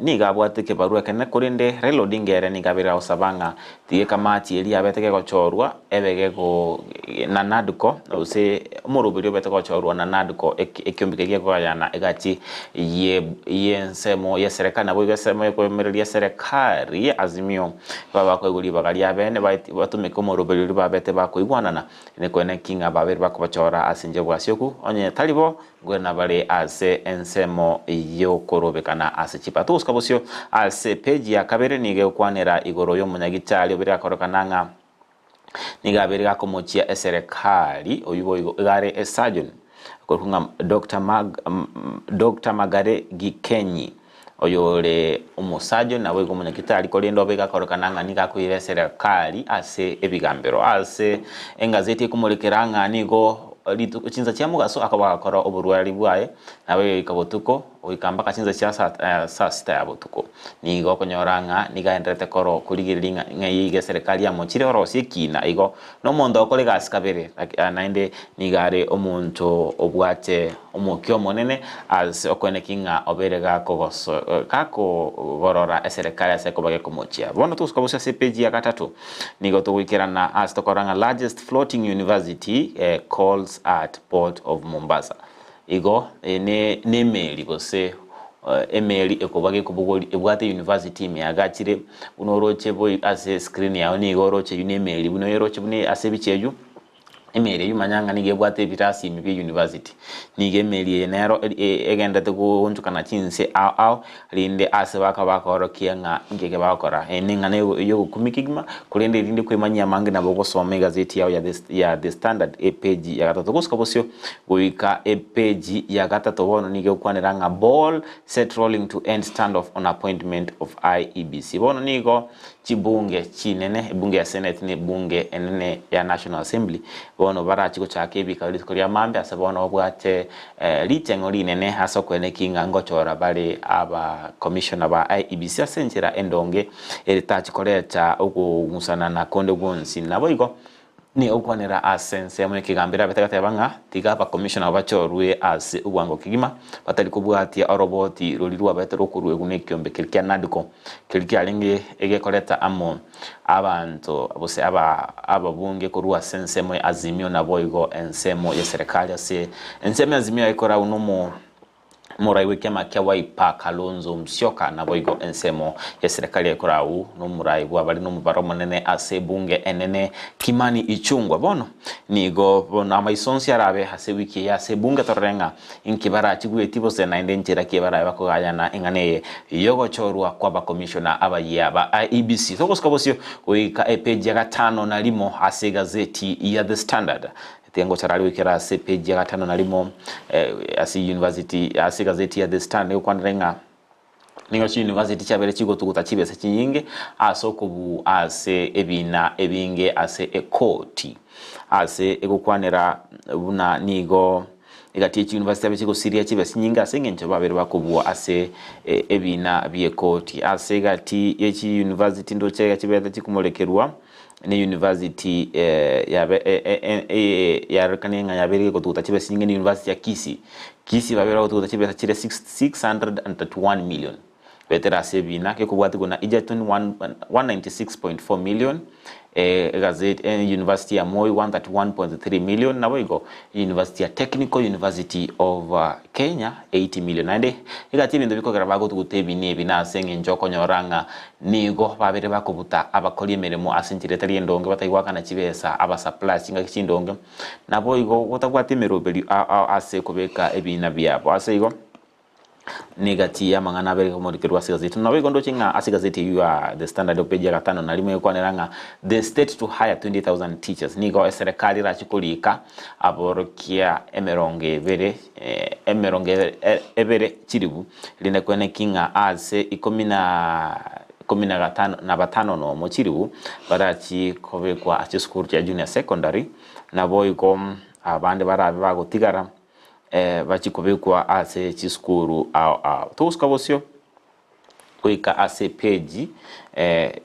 Nigo abwate ekebarua ekenene, korende Raila Odinga ere nigo abeire agosaba ng'a tiga ekamati eria yabete gegochorwa ebe gego na NADCO gose omoroberi obete gochorwa na NADCO ekiombe keria gekoyana egati ye y'ensemo y'eserekari naboigo ensemo ekoemereria eserekari Azimio babe bakoigwa ribaga ria bene batumeke omoroberi oria babete bakoigwanana nikwene ki ng'a babeire bakobochora ase inche bwasioku onye tari bo Ngwena bare ase ensemo y'okorobekana ase chipato. Gosuka bosio ase peji ya kabere nigo egokwanera igoro y'omonyagitari obere gakorokana ng'a nigo abere gakomochia eserekari oyio boigo iga are esurgeon okorokwa ng'a Doctor Mag Doctor Magare Gikenyi oyore omosurgeon naboigo omonyagitari korende obe gakorokana ng'a nigo akoira eserekari ase ebigambero. Ase engazeti ekomorekera ng'a nigo rituko chinsa chia mogaso akaba agakora oborwari bwaye, nabo egoika botuko, goika mpaka chinsa chia saa saa sita ya botuko. Nigo okonyora ng'a nigo aenderete koro korigereria ng'a ng'ai iga eserekari yamochire orosie ekina igo, na omonto okora egasi kabere naende nigo are omonto obwate omokia omonene ase okoeneki ng'a obeire gakogoso gakogorora eserekari ase koba gekomochia. Bono togosuka bosa ase epeji ya gatato, nigo togoikerana ase tokorora ng'a largest floating university calls at port of Mombasa. Igo eye ne nemeri gose emeri ekoba gekobogori ebwate university ime yagachire buna oroche boi ase screen yao nigo oroche eywo nemeri buna oyeroche buna ase ebicha eywo. Emeri eyio manya ng'a nigo ebwate ebirasi ime bie university. Nigo emeri eye nero egenderete goonchokana chinse ao ao, rinde ase bakaba bakorokia ng'a inki eke bagokora. Eye neng'ana yogokumia kegima, korende erinde kwemanyia amange nabo ogosoma egazeti yao ya The ya The Standard epeji ya gatato gosuka bosio goika epeji ya gatato bono nigo egokwanera ng'a Ball set rolling to end standoff on appointment of IEBC. Bono nigo Chibunge chinene, ebunge ya Senate na ebunge enene ya National Assembly, bono barachi gochaka ebikaro rituko ria mambia ase bono babwate riteng'o rinene ase okoeneki ng'a ngochora bare aba commissioner ba IEBC ase enchera endonge eretachi koreta okong'usanana konde gwonsi. Naboigo Nigo gokwanera ase ensemo y'ekegambero abete agateba ng'a tiga abakomishona bachorwe ase obwango kegima batari kobwatia oroboti roria rwabete rokoruegwa nekiombe keria kia NADCO keria kiarenge egekoreta amo abanto gose aba ababunge korwa ase ensemo ya Azimio naboigo ensemo y'eserekari ase ensemo ya Azimio yayekorau nomo Omorai bw'ekiama kia Wiper Kalonzo Musyoka naboigo ensemo y'eserekari ekorau nomorai bw'abare nomobaro omonene ase ebunge enene Kimani Ichung'wa. Bono nigo bono amaiso onsi arabe ase ewiki eye ase ebunge torore ng'a inki barachigweti gose naende nchera ki barabe bakogayana eng'ana eye y'ogochorwa kw'abakomishona abayia ba IEBC. Togosuka bosio goika epeji ya gatano na rimo ase egazeti ya The Standard. Tiga ngochara goikera ase page ya gatano na rimo ase university ase egazeti ya The Star negokwanera ng'a nigo chiuniversity chiabeire chigotuguta chibesa chinyinge ase okobuu ase ebina ebinge ase ekoti ase egokwanera buna nigo egati ye chiuniversity chiabeire chigosiria chibesa chinyinge ase eng'encho babeire bakobua ase ebina bi'ekoti ase egati ye chiuniversity ndoche iga chibete chikomorekerwa. Ne university yabe yarorekane ng'a yabeire gegotuguta chibesa chinyinge ne university ya Kisii. Kisii babeire bagotuguta chibesa chire 631 million goetera ase ebina gekobwatigwa na Egerton 196.4 million. Egazeti University ya Moi 131.3 million naboigo University ya Technical University of Kenya 80 million. Naende egati ebinto bikogera bagotuguta ebi nebi nase eng'encho okonyora ng'a nigo babere bakobuta abakori emeremo ase enchera etari endonge batari goakana chibesa abasuppliers chingaki chindonge naboigo gotabwati emeroberio ao ao ase kobeka ebina biabo. Ase igo. Negati y'amang'ana abere komorikerwa ase egazeti. Nabo igo ndoche ng'a ase egazeti eyio ya The Standard opeji ya gatano na rimo egokwanera ng'a The state to hire 20,000 teachers. Nigo eserekari erache korika aborokia emerongo ebere emerongo ebere chilifu rinde kweneki ng'a ase ikomi na ikomi na gatano na batano nomo chilifu barachi kobekwa ase chisukuru chia junior secondary naboigo abande barabe bagotigara bachie kobekwa ase chisukuru ao ao. Togosuka bosio goika ase epeji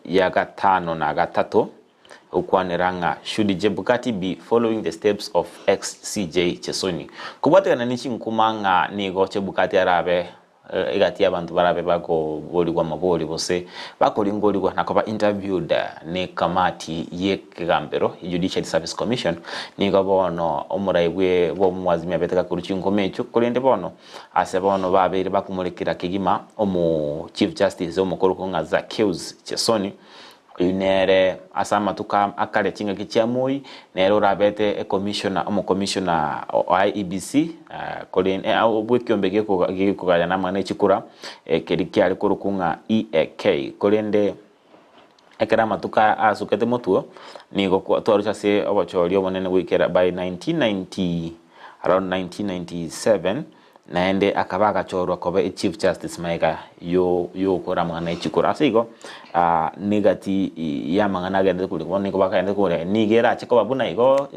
ya gatano na gatato gokwanera ng'a Should Chebukati be following the steps of ex CJ Chesoni? Kobwatekana ne chinkuma ng'a nigo Chebukati arabe Egati y'abanto barabe bakoborigwa amabori gose bakoringorigwa na koba interviewed ne kamati y'ekegambero, Judiciary Service Commission, nigo bono omorai bwe bw'omwazimi abete gakorwa chinkoma echio, korende bono ase bono babeire bakomorekera kegima omo Chief Justice omokorokwa ng'a Zaccheus Chesoni. Oyio nere ase amatuko akare chingaki chia moi, nere orabete ecommissioner, omocommissioner o IEBC, korende bw'ekiombe gekogayana amang'ana e chikura, keria kiare korokwa ng'a EAK. Korende ekero amatuko asukete motwe, nigo twarusia ase obochori obonene goikera by 1990 around 1997. Naende akaba agachorwa koba echief justice magega y'ogokora amang'ana e chikura. Ase igo, negati y'amang'ana agenderete koria bono nigo bakagenderete koboria nigo erache koba buna igo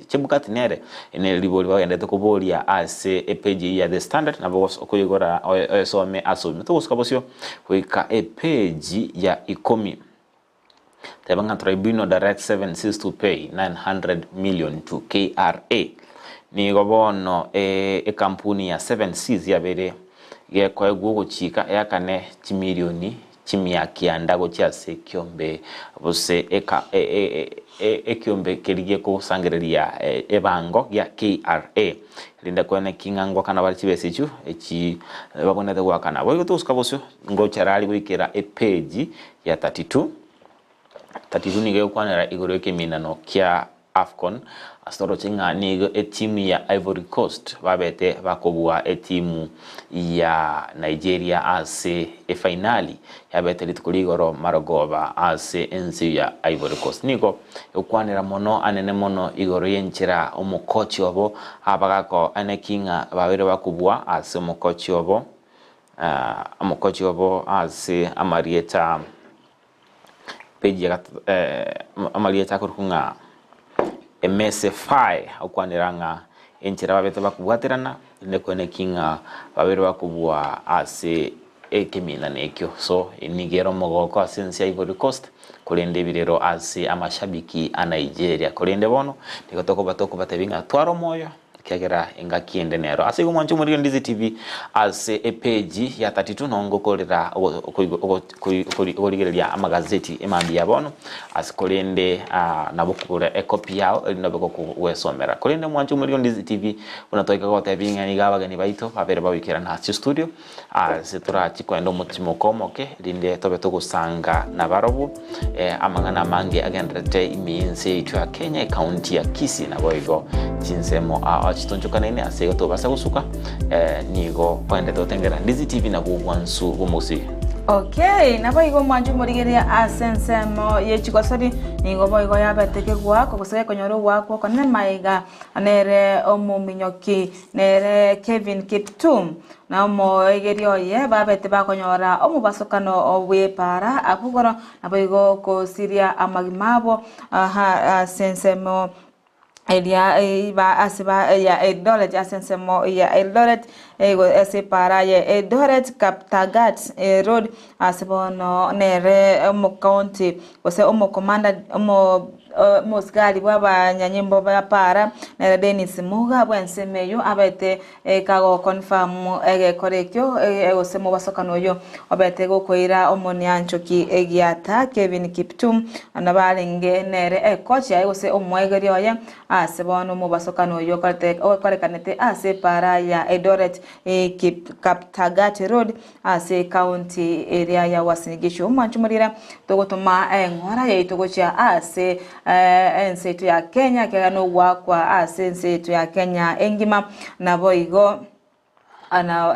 Chebukati nere? Ere ribori bagenderete koboria ase epage eyio ya The Standard nabo okoigora oyesome ase obogima. Togosuka bosio goika epage ya ikomi. Teba ng'a Tribunal directs 7 Seas to pay 900 million to KRA. Nigo bono ekampuni ya Seven Seas yabeire gekoegwa ogochika eakane chimilioni chimia kianda gochia ase ekiombe gose ekiombe keria gekosangereria ebango gia KRA. Rinde koeneki ng'a ngoakana bare chibesa echio echi babwenerete goakana. Boigo togosuka bosio ngochera aria goikera epage ya 32, 32 nigo egokwanera igoro y'ekeminano kia Afcon ase toroche ng'a nigo etimu ya Ivory Coast babete bakobua etimu ya Nigeria ase efainali yabete rituko rigoro marogoba ase ense ya Ivory Coast. Nigo egokwanera mono anene mono igoro y'enchera omokochi obo abagako aneki ng'a babeire bakobua ase omokochi obo Omokochi obo ase amarieta page ya amarieta akorokwa ng'a Emese Faye okwanera ng'a enchera babete bakobwaterana rinde koeneki ng'a babere bakobua ase ekeminano ekio. So nigo ere omogoko ase ense ya Ivory Coast korende ebirero ase amashabiki a Nigeria. Korende bono nigo tokoba tokobatebia ng'a twara omoyo. Ekiagera engaki ende nero. Ase igo mwanche omorige Ndizi TV ase epeji ya 32 noo ngokorera okorigereria amagazeti emambia ya bono ase korende nabo okogora ekopi yao erinde obe gokogwesomera. Korende mwanche omorige Ndizi TV buna twaika gotebia ng'a nigo abageni baito babere bagoikerana ase chistudio Ase torachi koenda omotimoko omoke, rinde tobe togosanga nabarobwo amang'ana amange agendererete ime y'ense yaito ya Kenya, ecounty ya Kisii, naboigo chinsemo ao chitonchokanaine ase igo tobasa gosuka nigo ogenderete gotengera Ndizi TV nabwo obwansu bw'omogusii. Okay, naboigo omwancho omorigereria ase ensemo ye chigosori nigo boigo yabete kegoakwa gose gekonyora ogoakwa okonene maiga nere omominyoki nere Kevin Kiptum Na omoegeria oye babete bakonyora omobasokano bw'epaara abwo igoro, naboigo gosiria amagima abo ase ensemo eria ase ya Eldoret, ase ensemo ya Eldoret. Ase epaara ye Eldoret Kaptagat Road ase bono nere omokaunti gose omokomanda omo omosigari bw'abanyanyimbo ba paara nere Dennis Muga bw'ensemo eyio abete kagoconfirm egekora ekio gose omobasokano oyio obete gokoira omonianchoki egiata Kevin Kiptum nabo arenge nere ekochi yaye gose omoegeria oye Ase bono omobasokano oyio okorekanete ase epaara ya Eldoret Kaptagat Road ase ekaunti eria ya Uasin Gishu. Omwancho morire togotoma eng'ora yaito gochia ase ense yaito ya Kenya ekiagera nogoakwa ase ense yaito ya Kenya engima naboigo.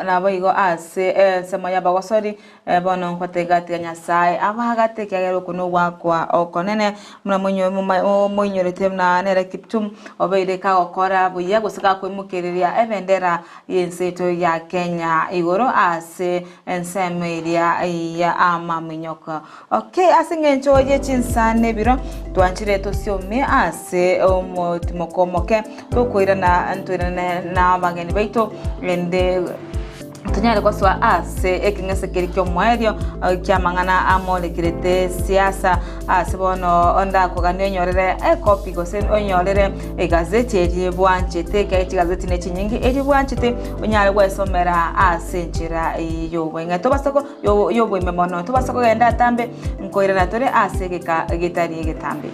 Naboigo ase ensemo y'abagosori, bono ngotega-tiga Nyasae abaagate, ekiagera oko nogoakwa okonene. Buna moinyorete buna nere Kiptum obeire kagokora buya gose gakoimokereria ebendera y'ense yaito ya Kenya igoro ase ensemo eria ya amaminyoko. Okay, ase engencho ye chinsa na ebiro, twanchire tosiome ase omotimoko omoke, tokoirana ntoirane na abageni baito, rende tonyare gosoa ase ekeng'ese keria ki'omoerio ki'amang'ana amorekerete siasa ase bono ondakogania onyorere ekopi gose onyorere egazeti eria bwanchete ekiagera chigazeti ne chinyinge eria bwanchete onyare gwesomera ase enchera y'obong'e. Tobasa ko. y'oboime mono, tobasa kogenda atambe, nkoirana tore ase egeka getari egetambe.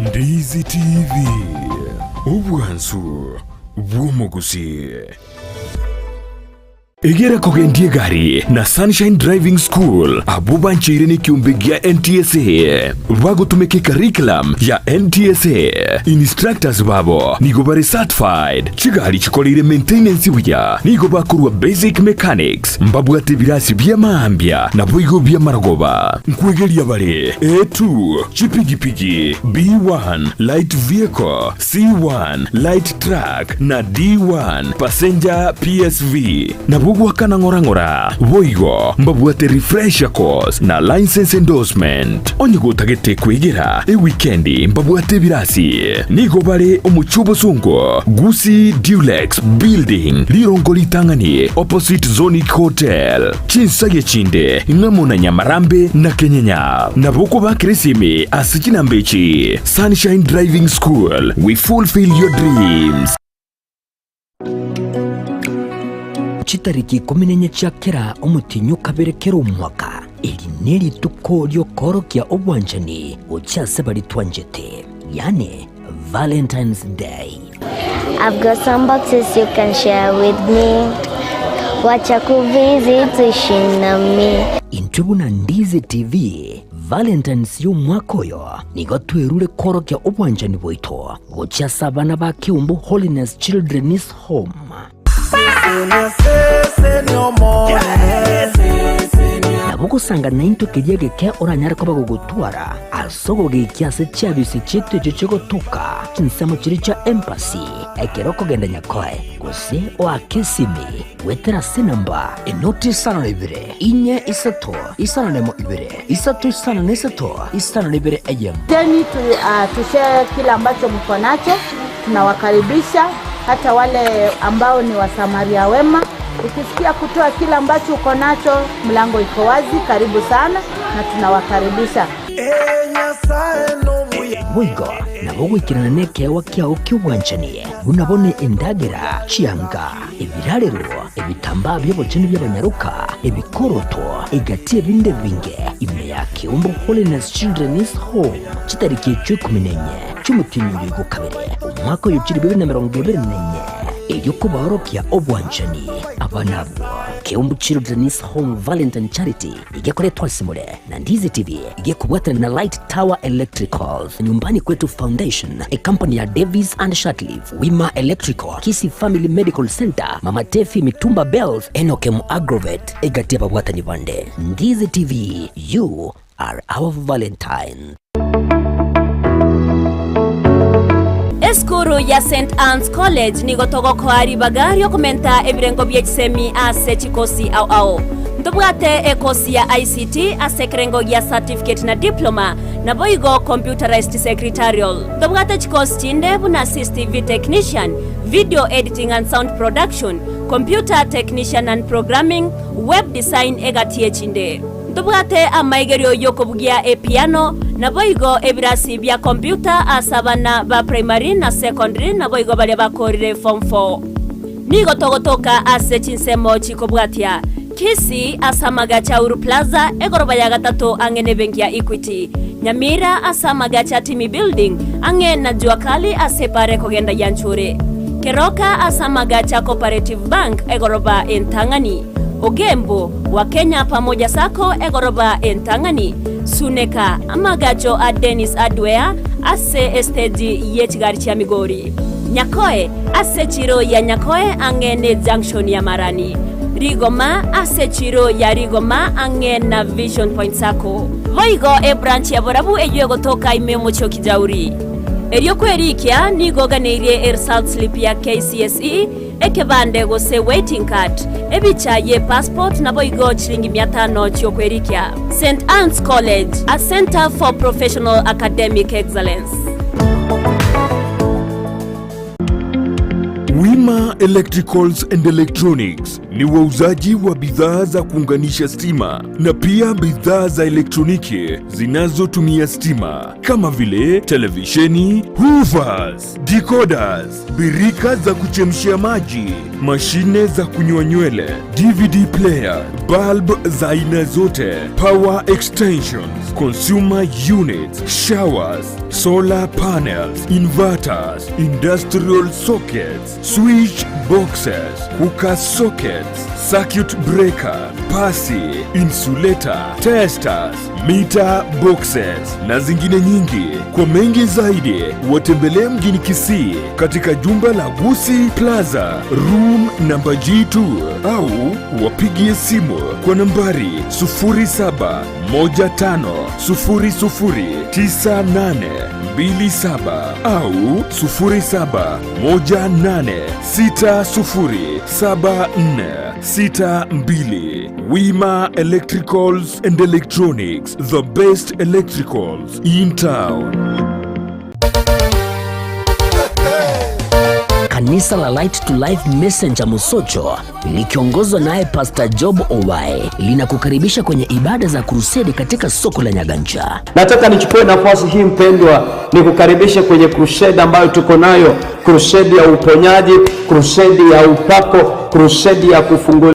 Ndizi TV, obwansu bw'omogusii. Egera kogendia egari na Sunshine Driving School abwo bancheire nekiombe gia NTSA bagotumeka ecurriculum ya NTSA. Instructors babo nigo bare certified, chigari chikoreire maintenance buya, nigo bakorwa basic mechanics, Mbabwate ebirasi bi'amaambia, naboigo bi'amarogoba. Nkwegeria bare A2, chipigipigi, B1, light vehicle, C1, light truck, na D1, passenger PSV. Nabo goakana ng'ora ng'ora. Boigo mbabwate refresher course na licence endorsement. Onye gotagete kwegera ewikendi mbabwate ebirasi. Nigo bare omochie obosongo, Gusii Dulux Building, rirongo ritang'ani, opposite Zonic Hotel. Chinsagia chinde ng'amo na Nyamarambe na Kenyenya. Nabo okobakera esimi ase chinamba echi, Sunshine Driving School, we fulfill your dreams. Chitariki ikomi na inye chia kera omotienyi o kabere kera omwaka, eri nerituko riokoorokia obwanchani gochia ase baria twanchete, yaani Valentine's Day. I've got some boxes you can share with me. Wacha kuvisit uishi na mi. Intwe buna Ndizi TV, Valentine's y'omwaka oyo nigo twerure koorokia obwanchani bwaito gochia ase abana ba Keumbu Holiness Children's Home. Nabo ogosanga naintwe keria egeke oranyare koba gogotwara ase ogogekia ase chiabisi chiaito echio chigotoka chinsemo chiria chia embassy ekero okogenda Nyakoe gose oake esimi goetera ase enamba enoti isano na ibere inye isato isano na emo ibere isato isano na isato isano na ibere eyemo. Teni tu, uh, tushare kile ambacho mko nacho. Tunawakaribisha hata wale ambao ni wasamaria wema. Ukisikia kutoa kile ambacho uko nacho, mlango iko wazi. Karibu sana na tunawakaribisha. Boigo nabo goikerana nekeegwa kiao ki'obwanchani, buna bono endagera, chianga, ebirarero, ebitambaa bi'obochenu bi'abanyaroka, ebikoroto, egati ebinde ebinge, ime ya Keumbu Holiness Children's Home, chitariki echio ikomi na inye chi'omotienyi oyo igokabere, omwaka oyo chilifu ibere na emerongo ebere na inye. Erio kobaorokia obwanchani abana abwo. Keumbu Children's Home Valentine Charity igekoretwa ase more na Ndizi TV igekobwatana na Light Tower Electricals, Nyumbani Kwetu Foundation, ecompany ya Davis and Shatliff, Wima Electrical, Kisii Family Medical Center, Mama Tefi Mitumba Bells, Enokem Agrovet, egati ababwatani bande. Ndizi TV, you are our Valentine. Esukuru ya St Anne's College nigo togokoa ribaga riokomenta ebirengo bie chisemi ase chikosi ao ao. Ntobwate ekosi ya ICT ase ekerengo gia certificate na diploma, naboigo computerized secretarial. Ntobwate chikosi chinde buna CCTV technician, video editing and sound production, computer technician and programming, web design egati echinde. Ntobwate amaigerio y'okobugia epiano, naboigo ebirasi bia computer ase abana ba primary na secondary naboigo baria bakorire form 4. Nigo togotoka ase chinsemo chikobwatia, Kisii ase amagacho a Uru Plaza, egoroba ya gatato ang'e nebenki ya Equity, Nyamira ase amagacho a Timi Building ang'e na Jua Kali ase epara ekogenda Yanchuri, Keroka ase amagacho a Cooperative Bank egoroba entang'ani. Ogembo, wa Kenya Pamoja Sacco egoroba entang'ani, Suneka, amagacho a Dennis Hardware ase esteji ye chigari chia Migori, Nyakoe, ase echiro ya Nyakoe ang'e ne junction ya Marani, Rigoma, ase echiro ya Rigoma ang'e na Vision Point Sacco. Boigo ebranch ya Borabu eyio egotoka ime omochie o Kijauri. Erio kwerikia nigo oganeirie eresult slip ya KCSE, Ekebande gose waiting card, ebicha ye passport naboigo chiringi mia tano chiokwerikia. St Anne's College, a centre for professional academic excellence. Wima Electricals and Electronics ni wauzaji wa bidhaa za kuunganisha stima na pia bidhaa za elektroniki zinazotumia stima kama vile televisheni, hoovers, decoders, birika za kuchemshia maji, mashine za kunyoa nywele, DVD player, bulb za aina zote, power extensions, consumer units, showers, solar panels, inverters, industrial sockets, switch boxes, cooker sockets, circuit breaker, pasi, insulator, testers, meter boxes na zingine nyingi. Kwa mengi zaidi, watembelee mjini Kisii katika jumba la Gusii Plaza room namba G2 au wapigie simu kwa nambari 0715009827 au 0718607462. Wima Electricals and Electronics, the best electricals in town. Kanisa la Light to Life Messenger Musocho likiongozwa naye Pastor Job Owae linakukaribisha kwenye ibada za crusade katika soko la Nyagancha. Nataka nichukue nafasi hii mpendwa, nikukaribishe kwenye crusade ambayo tuko nayo, crusade ya uponyaji, crusade ya upako, crusade ya kufunguliwa.